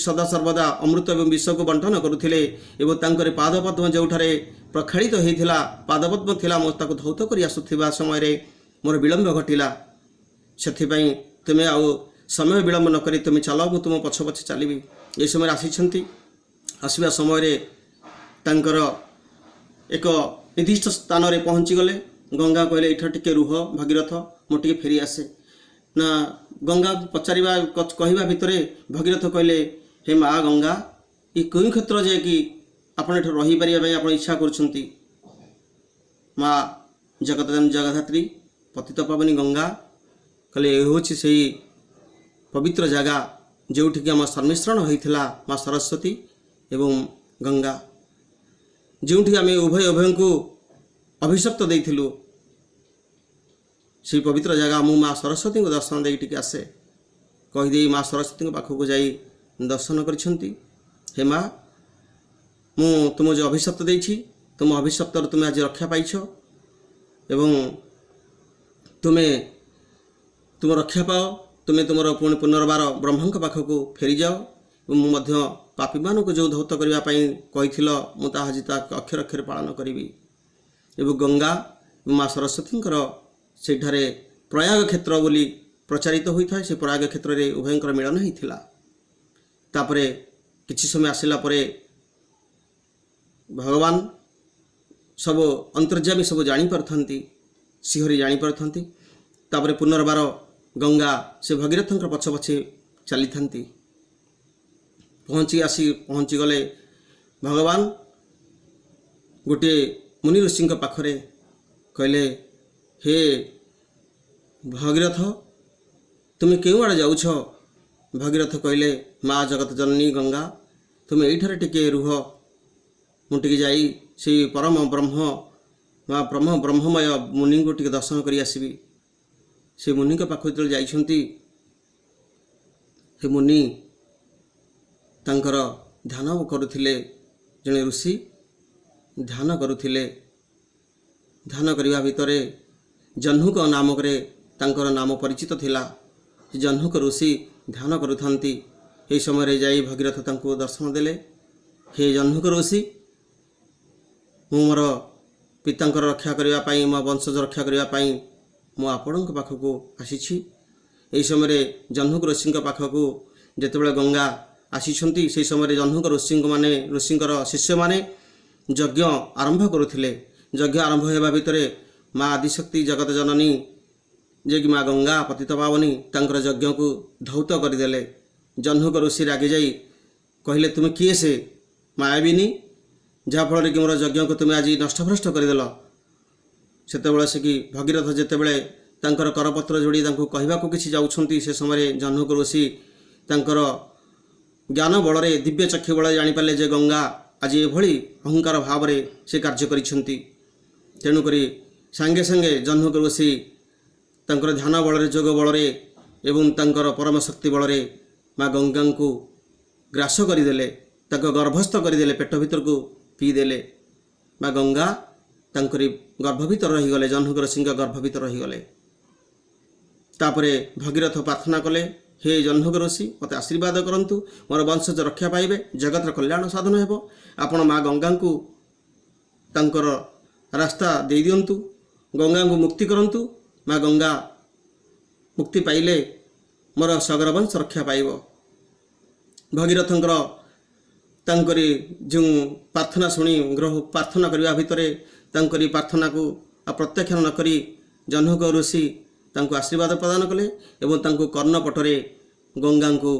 Speaker 1: ସଦାସର୍ବଦା ଅମୃତ ଏବଂ ବିଷକୁ ବଣ୍ଟନ କରୁଥିଲେ ଏବଂ ତାଙ୍କର ପାଦପଦ୍ମ ଯେଉଁଠାରେ ପ୍ରକ୍ଷାଳିତ ହୋଇଥିଲା, ପାଦପଦ୍ମ ଥିଲା, ମୁଁ ତାକୁ ଧୌତ କରି ଆସୁଥିବା ସମୟରେ ମୋର ବିଳମ୍ବ ଘଟିଲା। ସେଥିପାଇଁ ତୁମେ ଆଉ ସମୟ ବିଳମ୍ବ ନ କରି ତୁମେ ଚାଲ, ମୁଁ ତୁମ ପଛ ପଛେ ଚାଲିବି। ଏହି ସମୟରେ ଆସିଛନ୍ତି। ଆସିବା ସମୟରେ ତାଙ୍କର ଏକ ନିର୍ଦ୍ଦିଷ୍ଟ ସ୍ଥାନରେ ପହଞ୍ଚିଗଲେ। ଗଙ୍ଗା କହିଲେ, ଏଇଠି ଟିକେ ରୁହ ଭଗୀରଥ, ମୁଁ ଟିକେ ଫେରି ଆସେ। ନା, ଗଙ୍ଗାକୁ ପଚାରିବା କହିବା ଭିତରେ ଭଗୀରଥ କହିଲେ, ହେ ମା ଗଙ୍ଗା, ଏ କେଉଁ କ୍ଷେତ୍ର ଯେ କି ଆପଣ ଏଠି ରହିପାରିବା ପାଇଁ ଆପଣ ଇଚ୍ଛା କରୁଛନ୍ତି? ମା ଜଗତ ଜଗଧାତ୍ରୀ ପତିତ ପାବନୀ ଗଙ୍ଗା କହିଲେ, ଏ ହେଉଛି ସେଇ ପବିତ୍ର ଜାଗା ଯେଉଁଠିକି ଆମ ସମ୍ମିଶ୍ରଣ ହୋଇଥିଲା ମା ସରସ୍ୱତୀ ଏବଂ ଗଙ୍ଗା, ଯେଉଁଠି ଆମେ ଉଭୟ ଉଭୟଙ୍କୁ ଅଭିଶପ୍ତ ଦେଇଥିଲୁ। ସେଇ ପବିତ୍ର ଜାଗା, ମୁଁ ମା ସରସ୍ୱତୀଙ୍କୁ ଦର୍ଶନ ଦେଇ ଟିକେ ଆସେ କହିଦେଇ ମା ସରସ୍ୱତୀଙ୍କ ପାଖକୁ ଯାଇ ଦର୍ଶନ କରିଛନ୍ତି। ହେ ମା, ମୁଁ ତୁମ ଯେଉଁ ଅଭିଶପ୍ତ ଦେଇଛି, ତୁମ ଅଭିଶପ୍ତରୁ ତୁମେ ଆଜି ରକ୍ଷା ପାଇଛ ଏବଂ ତୁମେ ତୁମ ରକ୍ଷା ପାଅ। ତୁମେ ତୁମର ପୁଣି ପୁନର୍ବାର ବ୍ରହ୍ମାଙ୍କ ପାଖକୁ ଫେରିଯାଅ ଏବଂ ମୁଁ ମଧ୍ୟ ପାପୀମାନଙ୍କୁ ଯେଉଁ ଧୌତ କରିବା ପାଇଁ କହିଥିଲ, ମୁଁ ତାହା ଆଜି ତା ଅକ୍ଷର ଅକ୍ଷରେ ପାଳନ କରିବି। ଏବଂ ଗଙ୍ଗା ମା ସରସ୍ୱତୀଙ୍କର ସେଇଠାରେ ପ୍ରୟାଗ କ୍ଷେତ୍ର ବୋଲି ପ୍ରଚାରିତ ହୋଇଥାଏ। ସେ ପ୍ରୟାଗ କ୍ଷେତ୍ରରେ ଉଭୟଙ୍କର ମିଳନ ହୋଇଥିଲା। ତାପରେ କିଛି ସମୟ ଆସିଲା ପରେ ଭଗବାନ ସବୁ ଅନ୍ତର୍ଯାମୀ ସବୁ ଜାଣିପାରୁଥାନ୍ତି, ଶ୍ରୀହରି ଜାଣିପାରୁଥାନ୍ତି। ତାପରେ ପୁନର୍ବାର ଗଙ୍ଗା ସେ ଭଗୀରଥଙ୍କର ପଛେ ପଛେ ଚାଲିଥାନ୍ତି। ପହଞ୍ଚି ଆସି ପହଞ୍ଚିଗଲେ ଭଗବାନ ଗୋଟିଏ ମୁନି ଋଷିଙ୍କ ପାଖରେ। କହିଲେ, ହେ ଭଗୀରଥ, ତୁମେ କେଉଁଆଡ଼େ ଯାଉଛ? ଭଗୀରଥ କହିଲେ, ମା ଜଗତ ଜନନୀ ଗଙ୍ଗା, ତୁମେ ଏଇଠାରେ ଟିକେ ରୁହ, ମୁଁ ଟିକେ ଯାଇ ସେଇ ପରମ ବ୍ରହ୍ମ ବା ବ୍ରହ୍ମ ବ୍ରହ୍ମମୟ ମୁନିଙ୍କୁ ଟିକେ ଦର୍ଶନ କରି ଆସିବି। ସେ ମୁନିଙ୍କ ପାଖକୁ ଯେତେବେଳେ ଯାଇଛନ୍ତି, ସେ ମୁନି ତାଙ୍କର ଧ୍ୟାନ କରୁଥିଲେ। ଜଣେ ଋଷି ଧ୍ୟାନ କରୁଥିଲେ। ଧ୍ୟାନ କରିବା ଭିତରେ ଜହ୍ନୁକ ନାମକରେ ତାଙ୍କର ନାମ ପରିଚିତ ଥିଲା। ଜହ୍ନୁକ ଋଷି ଧ୍ୟାନ କରୁଥାନ୍ତି। ଏହି ସମୟରେ ଯାଇ ଭଗୀରଥ ତାଙ୍କୁ ଦର୍ଶନ ଦେଲେ। ହେ ଜହ୍ନୁକ ଋଷି, ମୁଁ ମୋର ପିତାଙ୍କର ରକ୍ଷା କରିବା ପାଇଁ, ମୋ ବଂଶଜ ରକ୍ଷା କରିବା ପାଇଁ ମୁଁ ଆପଣଙ୍କ ପାଖକୁ ଆସିଛି। ଏହି ସମୟରେ ଜହ୍ନୁକ ଋଷିଙ୍କ ପାଖକୁ ଯେତେବେଳେ ଗଙ୍ଗା ଆସିଛନ୍ତି, ସେହି ସମୟରେ ଜହ୍ନୁକ ଋଷିଙ୍କ ମାନେ ଋଷିଙ୍କର ଶିଷ୍ୟମାନେ ଯଜ୍ଞ ଆରମ୍ଭ କରୁଥିଲେ। ଯଜ୍ଞ ଆରମ୍ଭ ହେବା ଭିତରେ ମା ଆଦିଶକ୍ତି ଜଗତ ଜନନୀ ଯିଏକି ମା ଗଙ୍ଗା ପତିତ ପାବନୀ ତାଙ୍କର ଯଜ୍ଞକୁ ଧୌତ କରିଦେଲେ। ଜହ୍ନୁକ ଋଷି ରାଗିଯାଇ କହିଲେ, ତୁମେ କିଏ ସେ ମାୟାବିନୀ, ଯାହାଫଳରେ କି ମୋର ଯଜ୍ଞକୁ ତୁମେ ଆଜି ନଷ୍ଟଭ୍ରଷ୍ଟ କରିଦେଲ? ସେତେବେଳେ ସେ କି ଭଗୀରଥ ଯେତେବେଳେ ତାଙ୍କର କରପତ୍ର ଯୋଡ଼ି ତାଙ୍କୁ କହିବାକୁ କିଛି ଯାଉଛନ୍ତି, ସେ ସମୟରେ ଜହ୍ନୁକ ଋଷି ତାଙ୍କର ଜ୍ଞାନ ବଳରେ, ଦିବ୍ୟ ଚକ୍ଷୁ ବଳରେ ଜାଣିପାରିଲେ ଯେ ଗଙ୍ଗା ଆଜି ଏଭଳି ଅହଙ୍କାର ଭାବରେ ସେ କାର୍ଯ୍ୟ କରିଛନ୍ତି। ତେଣୁକରି ସାଙ୍ଗେ ସାଙ୍ଗେ ଜହ୍ନୁକ ଋଷି ତାଙ୍କର ଧ୍ୟାନ ବଳରେ, ଯୋଗ ବଳରେ ଏବଂ ତାଙ୍କର ପରମ ଶକ୍ତି ବଳରେ ମା ଗଙ୍ଗାଙ୍କୁ ଗ୍ରାସ କରିଦେଲେ, ତାଙ୍କ ଗର୍ଭସ୍ଥ କରିଦେଲେ, ପେଟ ଭିତରକୁ ପିଇଦେଲେ। ମା ଗଙ୍ଗା ତାଙ୍କରି ଗର୍ଭ ଭିତରେ ରହିଗଲେ, ଜହ୍ନୁକ ଋଷିଙ୍କ ଗର୍ଭ ଭିତରେ ରହିଗଲେ। ତାପରେ ଭଗୀରଥ ପ୍ରାର୍ଥନା କଲେ, ହେ ଜହ୍ନୁକ ଋଷି, ମୋତେ ଆଶୀର୍ବାଦ କରନ୍ତୁ, ମୋର ବଂଶଜ ରକ୍ଷା ପାଇବେ, ଜଗତର କଲ୍ୟାଣ ସାଧନ ହେବ। ଆପଣ ମା ଗଙ୍ଗାଙ୍କୁ ତାଙ୍କର ରାସ୍ତା ଦେଇଦିଅନ୍ତୁ, ଗଙ୍ଗାଙ୍କୁ ମୁକ୍ତି କରନ୍ତୁ। ମା ଗଙ୍ଗା ମୁକ୍ତି ପାଇଲେ ମୋର ସଗର ବଂଶ ରକ୍ଷା ପାଇବ। ଭଗୀରଥଙ୍କର ତାଙ୍କରି ଯେଉଁ ପ୍ରାର୍ଥନା ଶୁଣି, ଗ୍ରହ ପ୍ରାର୍ଥନା କରିବା ଭିତରେ ତାଙ୍କରି ପ୍ରାର୍ଥନାକୁ ଆଉ ପ୍ରତ୍ୟାଖ୍ୟାନ ନ କରି ଜହ୍ନୁକ ଋଷି ତାଙ୍କୁ ଆଶୀର୍ବାଦ ପ୍ରଦାନ କଲେ ଏବଂ ତାଙ୍କୁ କର୍ଣ୍ଣପଟରେ ଗଙ୍ଗାଙ୍କୁ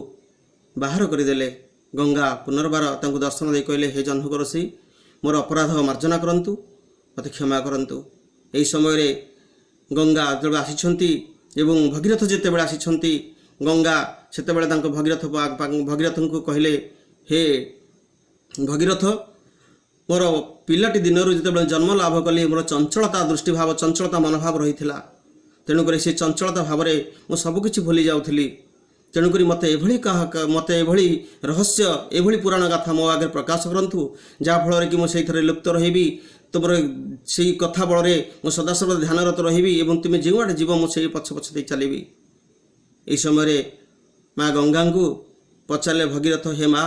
Speaker 1: ବାହାର କରିଦେଲେ। ଗଙ୍ଗା ପୁନର୍ବାର ତାଙ୍କୁ ଦର୍ଶନ ଦେଇ କହିଲେ, ହେ ଜହ୍ନୁକ ଋଷି, ମୋର ଅପରାଧ ମାର୍ଜନା କରନ୍ତୁ, ମୋତେ କ୍ଷମା କରନ୍ତୁ। ଏହି ସମୟରେ ଗଙ୍ଗା ଯେତେବେଳେ ଆସିଛନ୍ତି ଏବଂ ଭଗୀରଥ ଯେତେବେଳେ ଆସିଛନ୍ତି, ଗଙ୍ଗା ସେତେବେଳେ ତାଙ୍କ ଭଗୀରଥଙ୍କୁ କହିଲେ, ହେ ଭଗୀରଥ, ମୋର ପିଲାଟି ଦିନରୁ ଯେତେବେଳେ ଜନ୍ମ ଲାଭ କଲି, ମୋର ଚଞ୍ଚଳତା ଦୃଷ୍ଟିଭାବ, ଚଞ୍ଚଳତା ମନୋଭାବ ରହିଥିଲା। ତେଣୁକରି ସେ ଚଞ୍ଚଳତା ଭାବରେ ମୁଁ ସବୁକିଛି ଭୁଲି ଯାଉଥିଲି। ତେଣୁକରି ମୋତେ ଏଭଳି କାହା ମୋତେ ଏଭଳି ରହସ୍ୟ, ଏଭଳି ପୁରାଣ ଗାଥା ମୋ ଆଗରେ ପ୍ରକାଶ କରନ୍ତୁ, ଯାହାଫଳରେ କି ମୁଁ ସେଇଥିରେ ଲିପ୍ତ ରହିବି। ତୁମର ସେଇ କଥା ବଳରେ ମୁଁ ସଦାସର୍ବଦା ଧ୍ୟାନରତ ରହିବି ଏବଂ ତୁମେ ଯେଉଁଆଡ଼େ ଯିବ, ମୁଁ ସେଇ ପଛେ ପଛେ ଦେଇ ଚାଲିବି। ଏହି ସମୟରେ ମା ଗଙ୍ଗାଙ୍କୁ ପଚାରିଲେ ଭଗୀରଥ, ହେ ମା,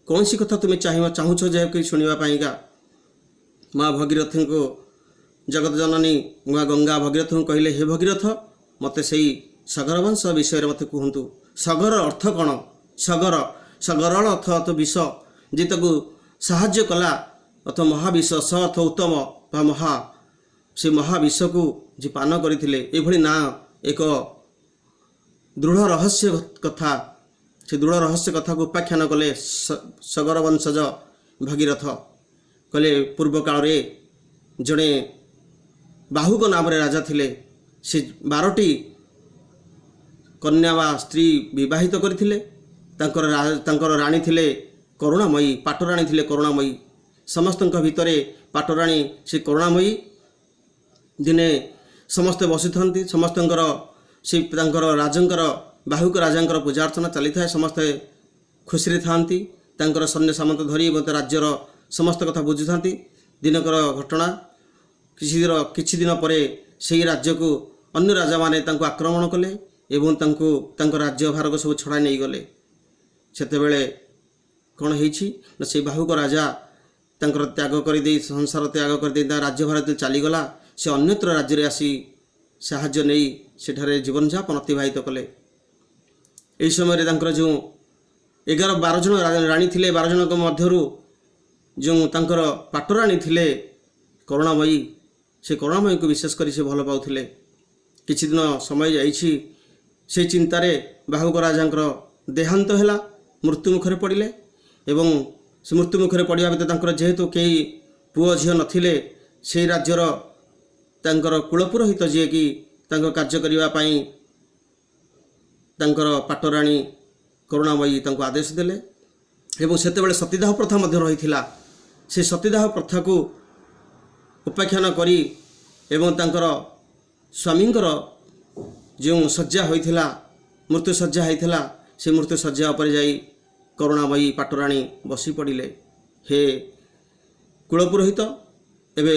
Speaker 1: କୌଣସି କଥା ତୁମେ ଚାହୁଁଛ ଯାହାକି ଶୁଣିବା ପାଇଁକା? ମା ଭଗୀରଥଙ୍କୁ, ଜଗତ ଜନନୀ ମା ଗଙ୍ଗା ଭଗୀରଥଙ୍କୁ କହିଲେ, ହେ ଭଗୀରଥ, ମୋତେ ସେଇ ସଗର ବଂଶ ବିଷୟରେ ମୋତେ କୁହନ୍ତୁ। ସଗର ଅର୍ଥ କ'ଣ? ସଗର, ସଗରଳ ଅର୍ଥ ଅର୍ଥ ବିଷ, ଯେ ତାକୁ ସାହାଯ୍ୟ କଲା ଅର୍ଥ ମହାବିଷ, ସ ଅର୍ଥ ଉତ୍ତମ ବା ମହା। ସେ ମହାବିଷକୁ ଯିଏ ପାନ କରିଥିଲେ, ଏଭଳି ନାଁ ଏକ ଦୃଢ଼ ରହସ୍ୟ କଥା। ସେ ଦୃଢ଼ ରହସ୍ୟ କଥାକୁ ଉପାଖ୍ୟାନ କଲେ ସଗର ବଂଶଜ ଭଗୀରଥ। କହିଲେ, ପୂର୍ବ କାଳରେ ଜଣେ ବାହୁକ ନାମରେ ରାଜା ଥିଲେ। ସେ 12ଟି କନ୍ୟା ବା ସ୍ତ୍ରୀ ବିବାହିତ କରିଥିଲେ। ତାଙ୍କର ରାଣୀ ଥିଲେ କରୁଣାମୟୀ, ପାଟରାଣୀ ଥିଲେ କରୁଣାମୟୀ। ସମସ୍ତଙ୍କ ଭିତରେ ପାଟରାଣୀ ସେ କରୁଣାମୟୀ। ଦିନେ ସମସ୍ତେ ବସିଥାନ୍ତି, ସମସ୍ତଙ୍କର ସେ ତାଙ୍କର ରାଜାଙ୍କର, ବାହୁକ ରାଜାଙ୍କର ପୂଜା ଅର୍ଚ୍ଚନା ଚାଲିଥାଏ। ସମସ୍ତେ ଖୁସିରେ ଥାଆନ୍ତି। ତାଙ୍କର ସୈନ୍ୟ ସାମନ୍ତ ଧରି ମଧ୍ୟ ରାଜ୍ୟର ସମସ୍ତ କଥା ବୁଝୁଥାନ୍ତି। ଦିନକର ଘଟଣା, କିଛି ଦିନ ପରେ ସେହି ରାଜ୍ୟକୁ ଅନ୍ୟ ରାଜାମାନେ ତାଙ୍କୁ ଆକ୍ରମଣ କଲେ ଏବଂ ତାଙ୍କୁ ତାଙ୍କ ରାଜ୍ୟ ଭାରକୁ ସବୁ ଛଡ଼ାଇ ନେଇଗଲେ। ସେତେବେଳେ କ'ଣ ହେଇଛି ନା, ସେଇ ବାହୁକ ରାଜା ତାଙ୍କର ତ୍ୟାଗ କରିଦେଇ, ସଂସାର ତ୍ୟାଗ କରିଦେଇ ତା ରାଜ୍ୟଭାର ଯେତେବେଳେ ଚାଲିଗଲା, ସେ ଅନ୍ୟତ୍ର ରାଜ୍ୟରେ ଆସି ସାହାଯ୍ୟ ନେଇ ସେଠାରେ ଜୀବନଯାପନ ଅତିବାହିତ କଲେ। ଏହି ସମୟରେ ତାଙ୍କର ଯେଉଁ 11 12 ଜଣ ରାଣୀ ଥିଲେ, 12 ଜଣଙ୍କ ମଧ୍ୟରୁ ଯେଉଁ ତାଙ୍କର ପାଟରାଣୀ ଥିଲେ କରୁଣାମୟୀ, ସେ କରୁଣାମୟୀଙ୍କୁ ବିଶେଷ କରି ସେ ଭଲ ପାଉଥିଲେ। କିଛି ଦିନ ସମୟ ଯାଇଛି, ସେଇ ଚିନ୍ତାରେ ବାହୁକ ରାଜାଙ୍କର ଦେହାନ୍ତ ହେଲା, ମୃତ୍ୟୁ ମୁଖରେ ପଡ଼ିଲେ। ଏବଂ ସେ ମୃତ୍ୟୁ ମୁଖରେ ପଡ଼ିବା ଭିତରେ ତାଙ୍କର ଯେହେତୁ କେହି ପୁଅ ଝିଅ ନଥିଲେ, ସେଇ ରାଜ୍ୟର ତାଙ୍କର କୁଳପୁରୋହିତ ଯିଏକି ତାଙ୍କ କାର୍ଯ୍ୟ କରିବା ପାଇଁ ତାଙ୍କର ପାଟରାଣୀ କରୁଣାମୟୀ ତାଙ୍କୁ ଆଦେଶ ଦେଲେ। ଏବଂ ସେତେବେଳେ ସତୀଦାହ ପ୍ରଥା ମଧ୍ୟ ରହିଥିଲା। ସେ ସତୀଦାହ ପ୍ରଥାକୁ ଉପାଖ୍ୟାନ କରି ଏବଂ ତାଙ୍କର ସ୍ୱାମୀଙ୍କର ଯେଉଁ ଶଯ୍ୟା ହୋଇଥିଲା, ମୃତ୍ୟୁ ଶଯ୍ୟା ହୋଇଥିଲା, ସେ ମୃତ୍ୟୁ ଶଯ୍ୟା ଉପରେ ଯାଇ କରୁଣାମୟୀ ପାଟରାଣୀ ବସି ପଡ଼ିଲେ। ହେ କୁଳପୁରୋହିତ, ଏବେ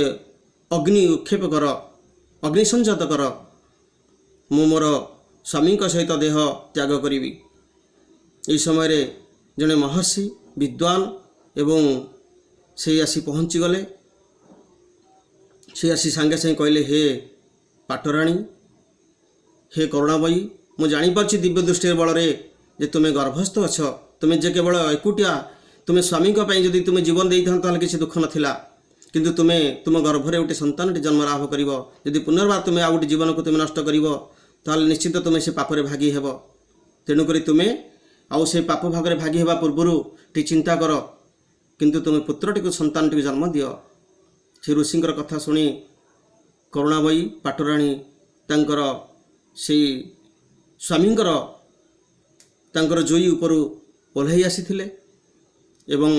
Speaker 1: ଅଗ୍ନି ଉତ୍କ୍ଷେପ କର, ଅଗ୍ନି ସଂଯତ କର, ମୁଁ ମୋର ସ୍ୱାମୀଙ୍କ ସହିତ ଦେହ ତ୍ୟାଗ କରିବି। ଏହି ସମୟରେ ଜଣେ ମହର୍ଷି ବିଦ୍ୱାନ ଏବଂ ସେ ଆସି ପହଞ୍ଚିଗଲେ। ସେ ଆସି ସାଙ୍ଗେ ସାଙ୍ଗେ କହିଲେ, ହେ ପାଟରାଣୀ, ହେ କରୁଣାମୟୀ, ମୁଁ ଜାଣିପାରୁଛି ଦିବ୍ୟ ଦୃଷ୍ଟିର ବଳରେ ଯେ ତୁମେ ଗର୍ଭସ୍ଥ ଅଛ। ତୁମେ ଯେ କେବଳ ଏକୁଟିଆ, ତୁମେ ସ୍ୱାମୀଙ୍କ ପାଇଁ ଯଦି ତୁମେ ଜୀବନ ଦେଇଥାନ୍ତ ତାହେଲେ କିଛି ଦୁଃଖ ନଥିଲା, କିନ୍ତୁ ତୁମେ ତୁମ ଗର୍ଭରେ ଗୋଟେ ସନ୍ତାନଟି ଜନ୍ମ ଲାଭ କରିବ। ଯଦି ପୁନର୍ବାର ତୁମେ ଆଉ ଗୋଟେ ଜୀବନକୁ ତୁମେ ନଷ୍ଟ କରିବ, ତାହେଲେ ନିଶ୍ଚିତ ତୁମେ ସେ ପାପରେ ଭାଗି ହେବ। ତେଣୁକରି ତୁମେ ଆଉ ସେ ପାପ ଭାଗରେ ଭାଗି ହେବା ପୂର୍ବରୁ ଟିକେ ଚିନ୍ତା କର, କିନ୍ତୁ ତୁମେ ପୁତ୍ରଟିକୁ, ସନ୍ତାନଟିକୁ ଜନ୍ମ ଦିଅ। ସେ ଋଷିଙ୍କର କଥା ଶୁଣି କରୁଣାମୟୀ ପାଟରାଣୀ ତାଙ୍କର ସେଇ ସ୍ୱାମୀଙ୍କର ତାଙ୍କର ଜୋଇ ଉପରୁ ଓହ୍ଲାଇ ଆସିଥିଲେ ଏବଂ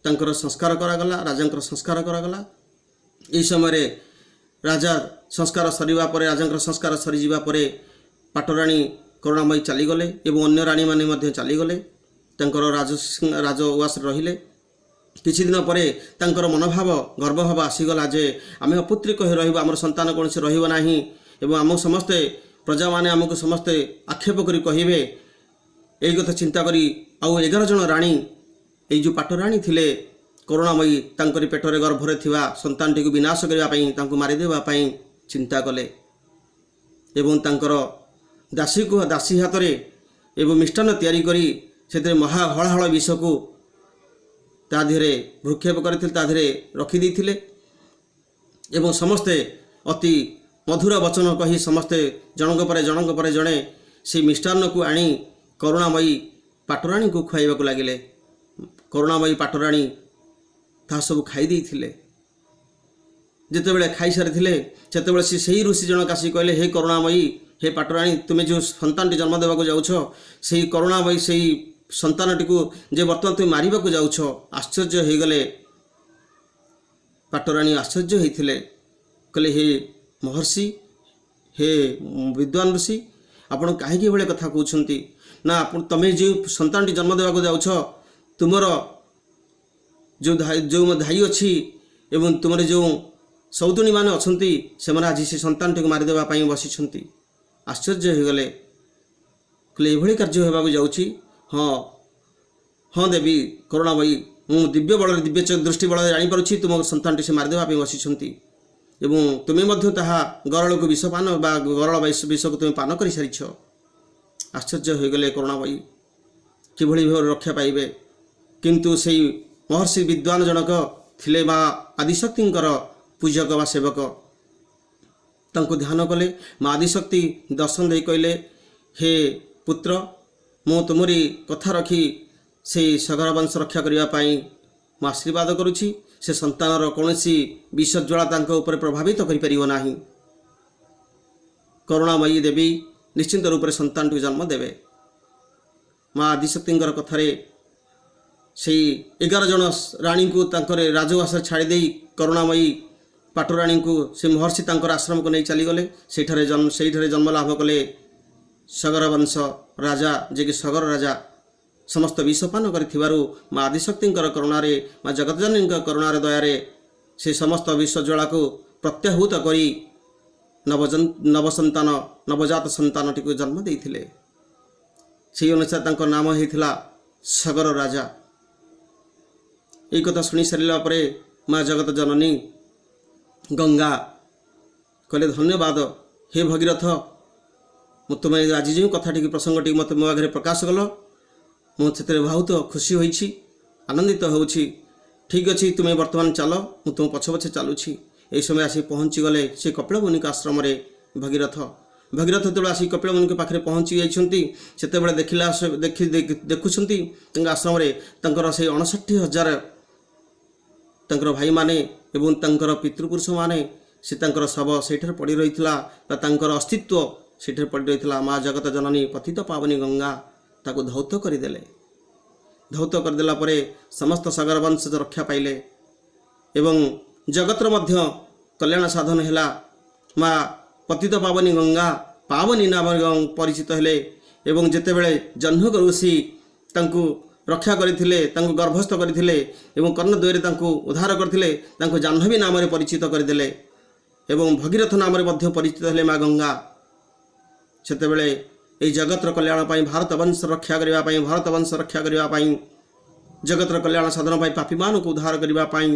Speaker 1: ତାଙ୍କର ସଂସ୍କାର କରାଗଲା, ରାଜାଙ୍କର ସଂସ୍କାର କରାଗଲା। ଏହି ସମୟରେ ରାଜା ସଂସ୍କାର ସରିବା ପରେ, ରାଜାଙ୍କର ସଂସ୍କାର ସରିଯିବା ପରେ ପାଟରାଣୀ କରୁଣାମୟୀ ଚାଲିଗଲେ ଏବଂ ଅନ୍ୟ ରାଣୀମାନେ ମଧ୍ୟ ଚାଲିଗଲେ, ତାଙ୍କର ରାଜ ଉଆସରେ ରହିଲେ। କିଛି ଦିନ ପରେ ତାଙ୍କର ମନୋଭାବ, ଗର୍ବଭାବ ଆସିଗଲା ଯେ ଆମେ ଅପୁତ୍ରିକ ହୋଇ ରହିବୁ, ଆମର ସନ୍ତାନ କୌଣସି ରହିବ ନାହିଁ ଏବଂ ଆମ ସମସ୍ତେ ପ୍ରଜାମାନେ ଆମକୁ ସମସ୍ତେ ଆକ୍ଷେପ କରି କହିବେ। ଏଇ କଥା ଚିନ୍ତା କରି ଆଉ 11 ଜଣ ରାଣୀ, ଏଇ ଯେଉଁ ପାଟରାଣୀ ଥିଲେ କରୁଣାମୟୀ, ତାଙ୍କରି ପେଟରେ ଗର୍ଭରେ ଥିବା ସନ୍ତାନଟିକୁ ବିନାଶ କରିବା ପାଇଁ, ତାଙ୍କୁ ମାରିଦେବା ପାଇଁ ଚିନ୍ତା କଲେ ଏବଂ ତାଙ୍କର ଦାସୀକୁ ଦାସୀ ହାତରେ ଏବଂ ମିଷ୍ଟାନ୍ନ ତିଆରି କରି ସେଥିରେ ମହା ହଳାହଳ ବିଷକୁ ତା ଦେହରେ ଭୃକ୍ଷେପ କରିଥିଲେ, ତା ଦେହରେ ରଖିଦେଇଥିଲେ। ଏବଂ ସମସ୍ତେ ଅତି ମଧୁର ବଚନ କହି ସମସ୍ତେ ଜଣଙ୍କ ପରେ ଜଣଙ୍କ ପରେ ଜଣେ ସେଇ ମିଷ୍ଟାନ୍ନକୁ ଆଣି କରୁଣାମୟୀ ପାଟରାଣୀଙ୍କୁ ଖୁଆଇବାକୁ ଲାଗିଲେ। କରୁଣାମୟୀ ପାଟରାଣୀ ତାହା ସବୁ ଖାଇ ଦେଇଥିଲେ। ଯେତେବେଳେ ଖାଇସାରିଥିଲେ, ସେତେବେଳେ ସେ ସେଇ ଋଷି ଜଣକ ଆସି କହିଲେ, ହେ କରୁଣାମୟୀ, ହେ ପାଟରାଣୀ, ତୁମେ ଯେଉଁ ସନ୍ତାନଟି ଜନ୍ମ ଦେବାକୁ ଯାଉଛ, ସେଇ କରୁଣାମୟୀ ସେଇ ସନ୍ତାନଟିକୁ ଯେ ବର୍ତ୍ତମାନ ତୁମେ ମାରିବାକୁ ଯାଉଛ। ଆଶ୍ଚର୍ଯ୍ୟ ହେଇଗଲେ ପାଟରାଣୀ, ଆଶ୍ଚର୍ଯ୍ୟ ହେଇଥିଲେ। କହିଲେ, ହେ ମହର୍ଷି, ହେ ବିଦ୍ୱାନ ଋଷି, ଆପଣ କାହିଁକି ଏଭଳି କଥା କହୁଛନ୍ତି? ନା, ଆପଣ ତମେ ଯେଉଁ ସନ୍ତାନଟି ଜନ୍ମ ଦେବାକୁ ଯାଉଛ, ତୁମର ଯେଉଁ ଧାଇ ଅଛି ଏବଂ ତୁମର ଯେଉଁ ସୌତୁଣୀମାନେ ଅଛନ୍ତି, ସେମାନେ ଆଜି ସେ ସନ୍ତାନଟିକୁ ମାରିଦେବା ପାଇଁ ବସିଛନ୍ତି। ଆଶ୍ଚର୍ଯ୍ୟ ହୋଇଗଲେ। କହିଲେ, ଏଭଳି କାର୍ଯ୍ୟ ହେବାକୁ ଯାଉଛି? ହଁ ହଁ ଦେବୀ କରୁଣାମୟୀ, ମୁଁ ଦିବ୍ୟ ବଳରେ, ଦିବ୍ୟ ଦୃଷ୍ଟି ବଳରେ ଜାଣିପାରୁଛି ତୁମ ସନ୍ତାନଟି ସେ ମାରିଦେବା ପାଇଁ ବସିଛନ୍ତି ଏବଂ ତୁମେ ମଧ୍ୟ ତାହା ଗରଳକୁ ବିଷ ପାନ ବା ଗରଳ ବିଷକୁ ତୁମେ ପାନ କରିସାରିଛ। ଆଶ୍ଚର୍ଯ୍ୟ ହୋଇଗଲେ କରୁଣାମୟୀ, କିଭଳି ଭାବରେ ରକ୍ଷା ପାଇବେ। କିନ୍ତୁ ସେଇ ମହର୍ଷି ବିଦ୍ୱାନ ଜଣକ ଥିଲେ ମା ଆଦିଶକ୍ତିଙ୍କର ପୂଜକ ବା ସେବକ। ତାଙ୍କୁ ଧ୍ୟାନ କଲେ। ମା ଆଦିଶକ୍ତି ଦର୍ଶନ ଦେଇ କହିଲେ, ହେ ପୁତ୍ର, ମୁଁ ତୁମରି କଥା ରଖି ସେଇ ସଗର ବଂଶ ରକ୍ଷା କରିବା ପାଇଁ ମୁଁ ଆଶୀର୍ବାଦ କରୁଛି। ସେ ସନ୍ତାନର କୌଣସି ବିଷଜ୍ୱାଳା ତାଙ୍କ ଉପରେ ପ୍ରଭାବିତ କରିପାରିବ ନାହିଁ। କରୁଣାମୟୀ ଦେବୀ ନିଶ୍ଚିନ୍ତ ରୂପରେ ସନ୍ତାନଟିକୁ ଜନ୍ମ ଦେବେ। ମା ଆଦିଶକ୍ତିଙ୍କର କଥାରେ ସେଇ 11 ଜଣ ରାଣୀଙ୍କୁ ତାଙ୍କର ରାଜଉଆସରେ ଛାଡ଼ି ଦେଇ କରୁଣାମୟୀ ପାଟରାଣୀଙ୍କୁ ସେ ମହର୍ଷି ତାଙ୍କର ଆଶ୍ରମକୁ ନେଇ ଚାଲିଗଲେ। ସେଇଠାରେ ଜନ୍ମ ଲାଭ କଲେ ସଗର ବଂଶ ରାଜା, ଯିଏକି ସଗର ରାଜା। ସମସ୍ତ ବିଷପାନ କରିଥିବାରୁ ମା ଆଦିଶକ୍ତିଙ୍କର କରୁଣାରେ, ମା ଜଗତଜନନୀଙ୍କ କରୁଣାରେ, ଦୟାରେ ସେ ସମସ୍ତ ବିଷଜ୍ୱାଳାକୁ ପ୍ରତ୍ୟାହୁତ କରି ନବସନ୍ତାନ, ନବଜାତ ସନ୍ତାନଟିକୁ ଜନ୍ମ ଦେଇଥିଲେ। ସେହି ଅନୁସାରେ ତାଙ୍କ ନାମ ହେଇଥିଲା ସଗର ରାଜା। ଏଇ କଥା ଶୁଣି ସାରିଲା ପରେ ମା ଜଗତ ଜନନୀ ଗଙ୍ଗା କହିଲେ, ଧନ୍ୟବାଦ ହେ ଭଗୀରଥ, ମୁଁ ତୁମେ ଆଜି ଯେଉଁ କଥାଟିକି, ପ୍ରସଙ୍ଗଟିକି ମୋତେ ମୋ ଆଗରେ ପ୍ରକାଶ କଲ, ମୁଁ ସେଥିରେ ବହୁତ ଖୁସି ହୋଇଛି, ଆନନ୍ଦିତ ହେଉଛି। ଠିକ୍ ଅଛି, ତୁମେ ବର୍ତ୍ତମାନ ଚାଲ, ମୁଁ ତୁମ ପଛେ ପଛେ ଚାଲୁଛି। ଏହି ସମୟ ଆସି ପହଞ୍ଚିଗଲେ ସେ କପିଳ ମୁନିଙ୍କ ଆଶ୍ରମରେ ଭଗୀରଥ। ଭଗୀରଥ ଯେତେବେଳେ ଆସି କପିଳ ମୁନିଙ୍କ ପାଖରେ ପହଞ୍ଚି ଯାଇଛନ୍ତି, ସେତେବେଳେ ଦେଖିଲା ଦେଖି ଦେଖୁଛନ୍ତି ତାଙ୍କ ଆଶ୍ରମରେ ତାଙ୍କର ସେଇ 59,000 ତାଙ୍କର ଭାଇମାନେ ଏବଂ ତାଙ୍କର ପିତୃପୁରୁଷମାନେ, ସେ ତାଙ୍କର ଶବ ସେଇଠାରେ ପଡ଼ି ରହିଥିଲା ବା ତାଙ୍କର ଅସ୍ତିତ୍ୱ ସେଇଠାରେ ପଡ଼ି ରହିଥିଲା। ମା ଜଗତ ଜନନୀ ପତିତ ପାବନୀ ଗଙ୍ଗା ତାକୁ ଧୌତ କରିଦେଲେ। ଧୌତ କରିଦେଲା ପରେ ସମସ୍ତ ସଗର ବଂଶଜ ରକ୍ଷା ପାଇଲେ ଏବଂ ଜଗତର ମଧ୍ୟ କଲ୍ୟାଣ ସାଧନ ହେଲା। ମା ପତିତ ପାବନୀ ଗଙ୍ଗା ପାବନୀ ନାମରେ ପରିଚିତ ହେଲେ ଏବଂ ଯେତେବେଳେ ଜହ୍ନକ ଋଷି ତାଙ୍କୁ ରକ୍ଷା କରିଥିଲେ, ତାଙ୍କୁ ଗର୍ଭସ୍ଥ କରିଥିଲେ ଏବଂ କର୍ଣ୍ଣଦ୍ୱୟରେ ତାଙ୍କୁ ଉଦ୍ଧାର କରିଥିଲେ, ତାଙ୍କୁ ଜାହ୍ନବୀ ନାମରେ ପରିଚିତ କରିଦେଲେ ଏବଂ ଭଗୀରଥ ନାମରେ ମଧ୍ୟ ପରିଚିତ ହେଲେ ମା ଗଙ୍ଗା। ସେତେବେଳେ ଏହି ଜଗତର କଲ୍ୟାଣ ପାଇଁ, ଭାରତ ବଂଶ ରକ୍ଷା କରିବା ପାଇଁ, ଭାରତ ବଂଶ ରକ୍ଷା କରିବା ପାଇଁ, ଜଗତର କଲ୍ୟାଣ ସାଧନ ପାଇଁ, ପାପୀମାନଙ୍କୁ ଉଦ୍ଧାର କରିବା ପାଇଁ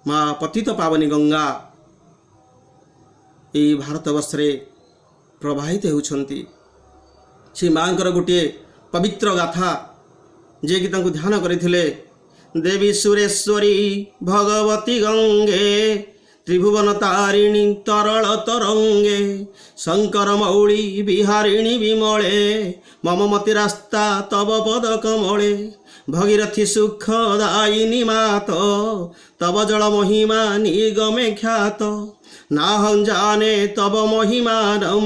Speaker 1: ମା ପତିତ ପାବନୀ ଗଙ୍ଗା ଏଇ ଭାରତବର୍ଷରେ ପ୍ରବାହିତ ହେଉଛନ୍ତି। ସେ ମାଙ୍କର ଗୋଟିଏ ପବିତ୍ର ଗାଥା, ଯିଏକି ତାଙ୍କୁ ଧ୍ୟାନ କରିଥିଲେ। ଦେବୀ ସୁରେଶ୍ୱରୀ ଭଗବତୀ ଗଙ୍ଗେ, ତ୍ରିଭୁବନ ତାରିଣୀ ତରଳ ତରଙ୍ଗେ, ଶଙ୍କର ମୌଳି ବିହାରିଣୀ ବିମଳେ, ମମ ମତି ରାସ୍ତା ତବ ପଦ କମଳେ। ଭଗୀରଥୀ ସୁଖ ଦାୟିନୀ ମାତ, ତବ ଜଳ ମହିମା ନିଗମେ ଖ୍ୟାତ। ନାହଂ ଜାନେ ତବ ମହିମାନಂ,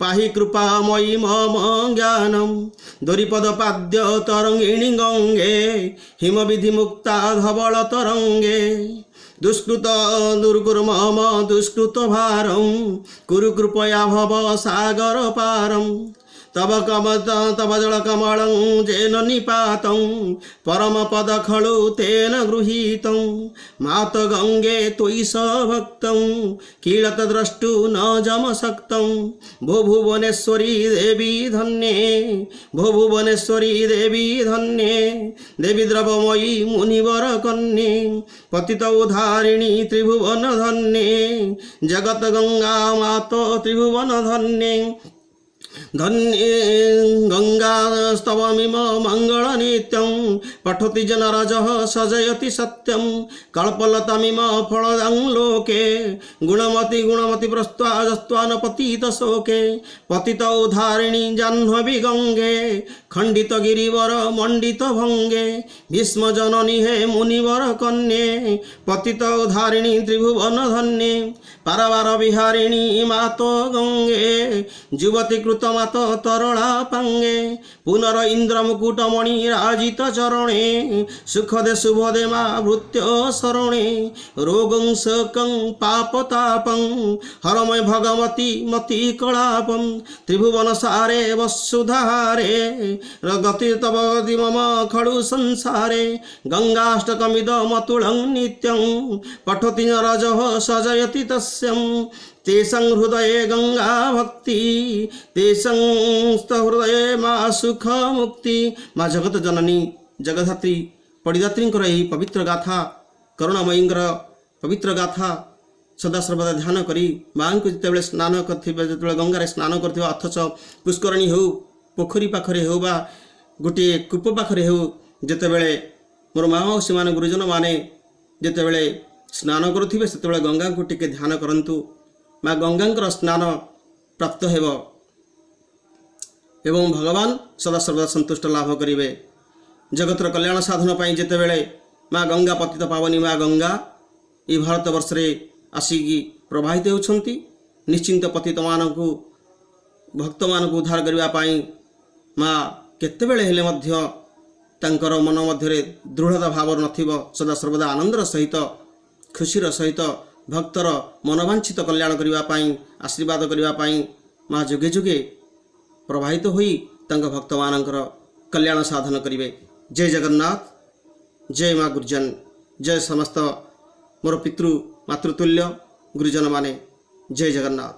Speaker 1: ପାହି କୃପାମୟୀ ମମ ଜ୍ଞାନಂ। ଦୋରିପଦ ପାଦ୍ୟ ତରଙ୍ଗିଣୀ ଗଙ୍ଗେ, ହିମବିଧି ମୁକ୍ତା ଧବଳ ତରଙ୍ଗେ। ଦୁଷ୍କୃତ ଦୁର୍ଗୁରୁ ମମ ଦୁଷ୍କୃତ ଭାରಂ, କୁରୁ କୃପୟା ଭବ ସାଗର ପାରಂ। ତବ କମ ତବ ଜଳ କମଳଂ ଯେନ ନିପାତଂ, ପରମ ପଦ ଖଳୁ ତେନ ଗୃହୀତଂ। ମାତ ଗଙ୍ଗେ त्वयि ସଭକ୍ତଂ, କିଳତ ଦ୍ରଷ୍ଟୁ ନ ଯମ ଶକ୍ତଂ। ଭୋ ଭୁବନେଶ୍ୱରୀ ଦେବୀ ଧନ୍ୟେ, ଭୋ ଭୁବନେଶ୍ୱରୀ ଦେବୀ ଧନ୍ୟେ, ଦେବୀ ଦ୍ରବମୟୀ ମୁନିବର କନ୍ୟେ, ପତିତ ଉଦ୍ଧାରିଣୀ ତ୍ରିଭୁବନ ଧନ୍ୟେ, ଜଗତ ଗଙ୍ଗା ମାତ ତ୍ରିଭୁବନ ଧନ୍ୟେ। ଧନ୍ୟେ ଗଙ୍ଗା ସ୍ତବମିମ ମଙ୍ଗଳ ନିତ୍ୟଂ, ପଠତି ଜନରଜଃ ସଜୟତି ସତ୍ୟಂ। କଳ୍ପଲତାମିମ ଫଳଦାଂ ଲୋକେ, ଗୁଣମତି ଗୁଣମତି ପ୍ରସ୍ତ୍ୱାଜସ୍ତ୍ୱାନ ପତିତ ଶୋକେ। ପତିତ ଉଦ୍ଧାରିଣୀ ଜାହ୍ନବୀ ଗଙ୍ଗେ, ଖଣ୍ଡିତ ଗିରିବର ମଣ୍ଡିତ ଭଙ୍ଗେ। ଭୀଷ୍ମ ଜନନୀ ହେ ମୁନିବର କନ୍ୟେ, ପତିତ ଉଦ୍ଧାରିଣୀ ତ୍ରିଭୁବନ ଧନ୍ୟେ। ପାରବାର ବିହାରିଣୀ ମାତ ଗଙ୍ଗେ, ଯୁବତୀ କୃତ ମାତ ତରଳା ପାଙ୍ଗେ। ପୁନର ଇନ୍ଦ୍ର ମୁକୁଟମଣି ରାଜିତ ଚରଣେ, ସୁଖଦେ ଶୁଭଦେ ମା ଭୃତ୍ୟ ଶରଣେ। ରୋଗଂ ଶୋକଂ ପାପ ତାପଂ, ହରମୟ ଭଗବତୀ ମତି କଳାପಂ। ତ୍ରିଭୁବନ ସାରେ ବସୁଧାରେ, ଗତି ତବ ଗତି ମମ ଖଳୁ ସଂସାରେ। ଗଙ୍ଗାଷ୍ଟକମିଦ ମତୁଳଂ ନିତ୍ୟଂ, ପଠତି ନରଜଃ ସଜୟତି ତସ୍ୟಂ। ତେଷାଂ ହୃଦୟେ ଗଙ୍ଗା ଭକ୍ତି, ତେଷାଂ ହୃଦୟେ ମା ସୁଖ ମୁକ୍ତି। ମା ଜଗତ ଜନନୀ ଜଗଧାତ୍ରୀ ପଡ଼ିଦାତ୍ରୀଙ୍କର ଏହି ପବିତ୍ର ଗାଥା, କରୁଣାମୟୀଙ୍କର ପବିତ୍ର ଗାଥା ସଦାସର୍ବଦା ଧ୍ୟାନ କରି ମାଆଙ୍କୁ ଯେତେବେଳେ ସ୍ନାନ କରିଥିବେ, ଯେତେବେଳେ ଗଙ୍ଗାରେ ସ୍ନାନ କରୁଥିବେ, ଅଥଚ ପୁଷ୍କରଣୀ ହେଉ, ପୋଖରୀ ପାଖରେ ହେଉ ବା ଗୋଟିଏ କୂପ ପାଖରେ ହେଉ, ଯେତେବେଳେ ମୋର ମା ମାଉସୀମାନେ, ଗୁରୁଜନମାନେ ଯେତେବେଳେ ସ୍ନାନ କରୁଥିବେ, ସେତେବେଳେ ଗଙ୍ଗାଙ୍କୁ ଟିକେ ଧ୍ୟାନ କରନ୍ତୁ। ମା ଗଙ୍ଗାଙ୍କର ସ୍ନାନ ପ୍ରାପ୍ତ ହେବ ଏବଂ ଭଗବାନ ସଦାସର୍ବଦା ସନ୍ତୁଷ୍ଟ ଲାଭ କରିବେ। ଜଗତର କଲ୍ୟାଣ ସାଧନ ପାଇଁ ଯେତେବେଳେ ମା ଗଙ୍ଗା, ପତିତ ପାବନୀ ମା ଗଙ୍ଗା ଏହି ଭାରତ ବର୍ଷରେ ଆସିକି ପ୍ରବାହିତ ହେଉଛନ୍ତି, ନିଶ୍ଚିନ୍ତ ପତିତମାନଙ୍କୁ, ଭକ୍ତମାନଙ୍କୁ ଉଦ୍ଧାର କରିବା ପାଇଁ ମା କେତେବେଳେ ହେଲେ ମଧ୍ୟ ତାଙ୍କର ମନ ମଧ୍ୟରେ ଦୃଢ଼ତା ଭାବ ନଥିବ। ସଦାସର୍ବଦା ଆନନ୍ଦର ସହିତ, ଖୁସିର ସହିତ ଭକ୍ତର ମନବାଞ୍ଛିତ କଲ୍ୟାଣ କରିବା ପାଇଁ, ଆଶୀର୍ବାଦ କରିବା ପାଇଁ ମା ଯୁଗେ ଯୁଗେ ପ୍ରବାହିତ ହୋଇ ତାଙ୍କ ଭକ୍ତମାନଙ୍କର କଲ୍ୟାଣ ସାଧନ କରିବେ। ଜୟ ଜଗନ୍ନାଥ, ଜୟ ମା ଗୁରୁଜନ, ଜୟ ସମସ୍ତ ମୋର ପିତୃ ମାତୃତୁଲ୍ୟ ଗୁରୁଜନମାନେ। ଜୟ ଜଗନ୍ନାଥ।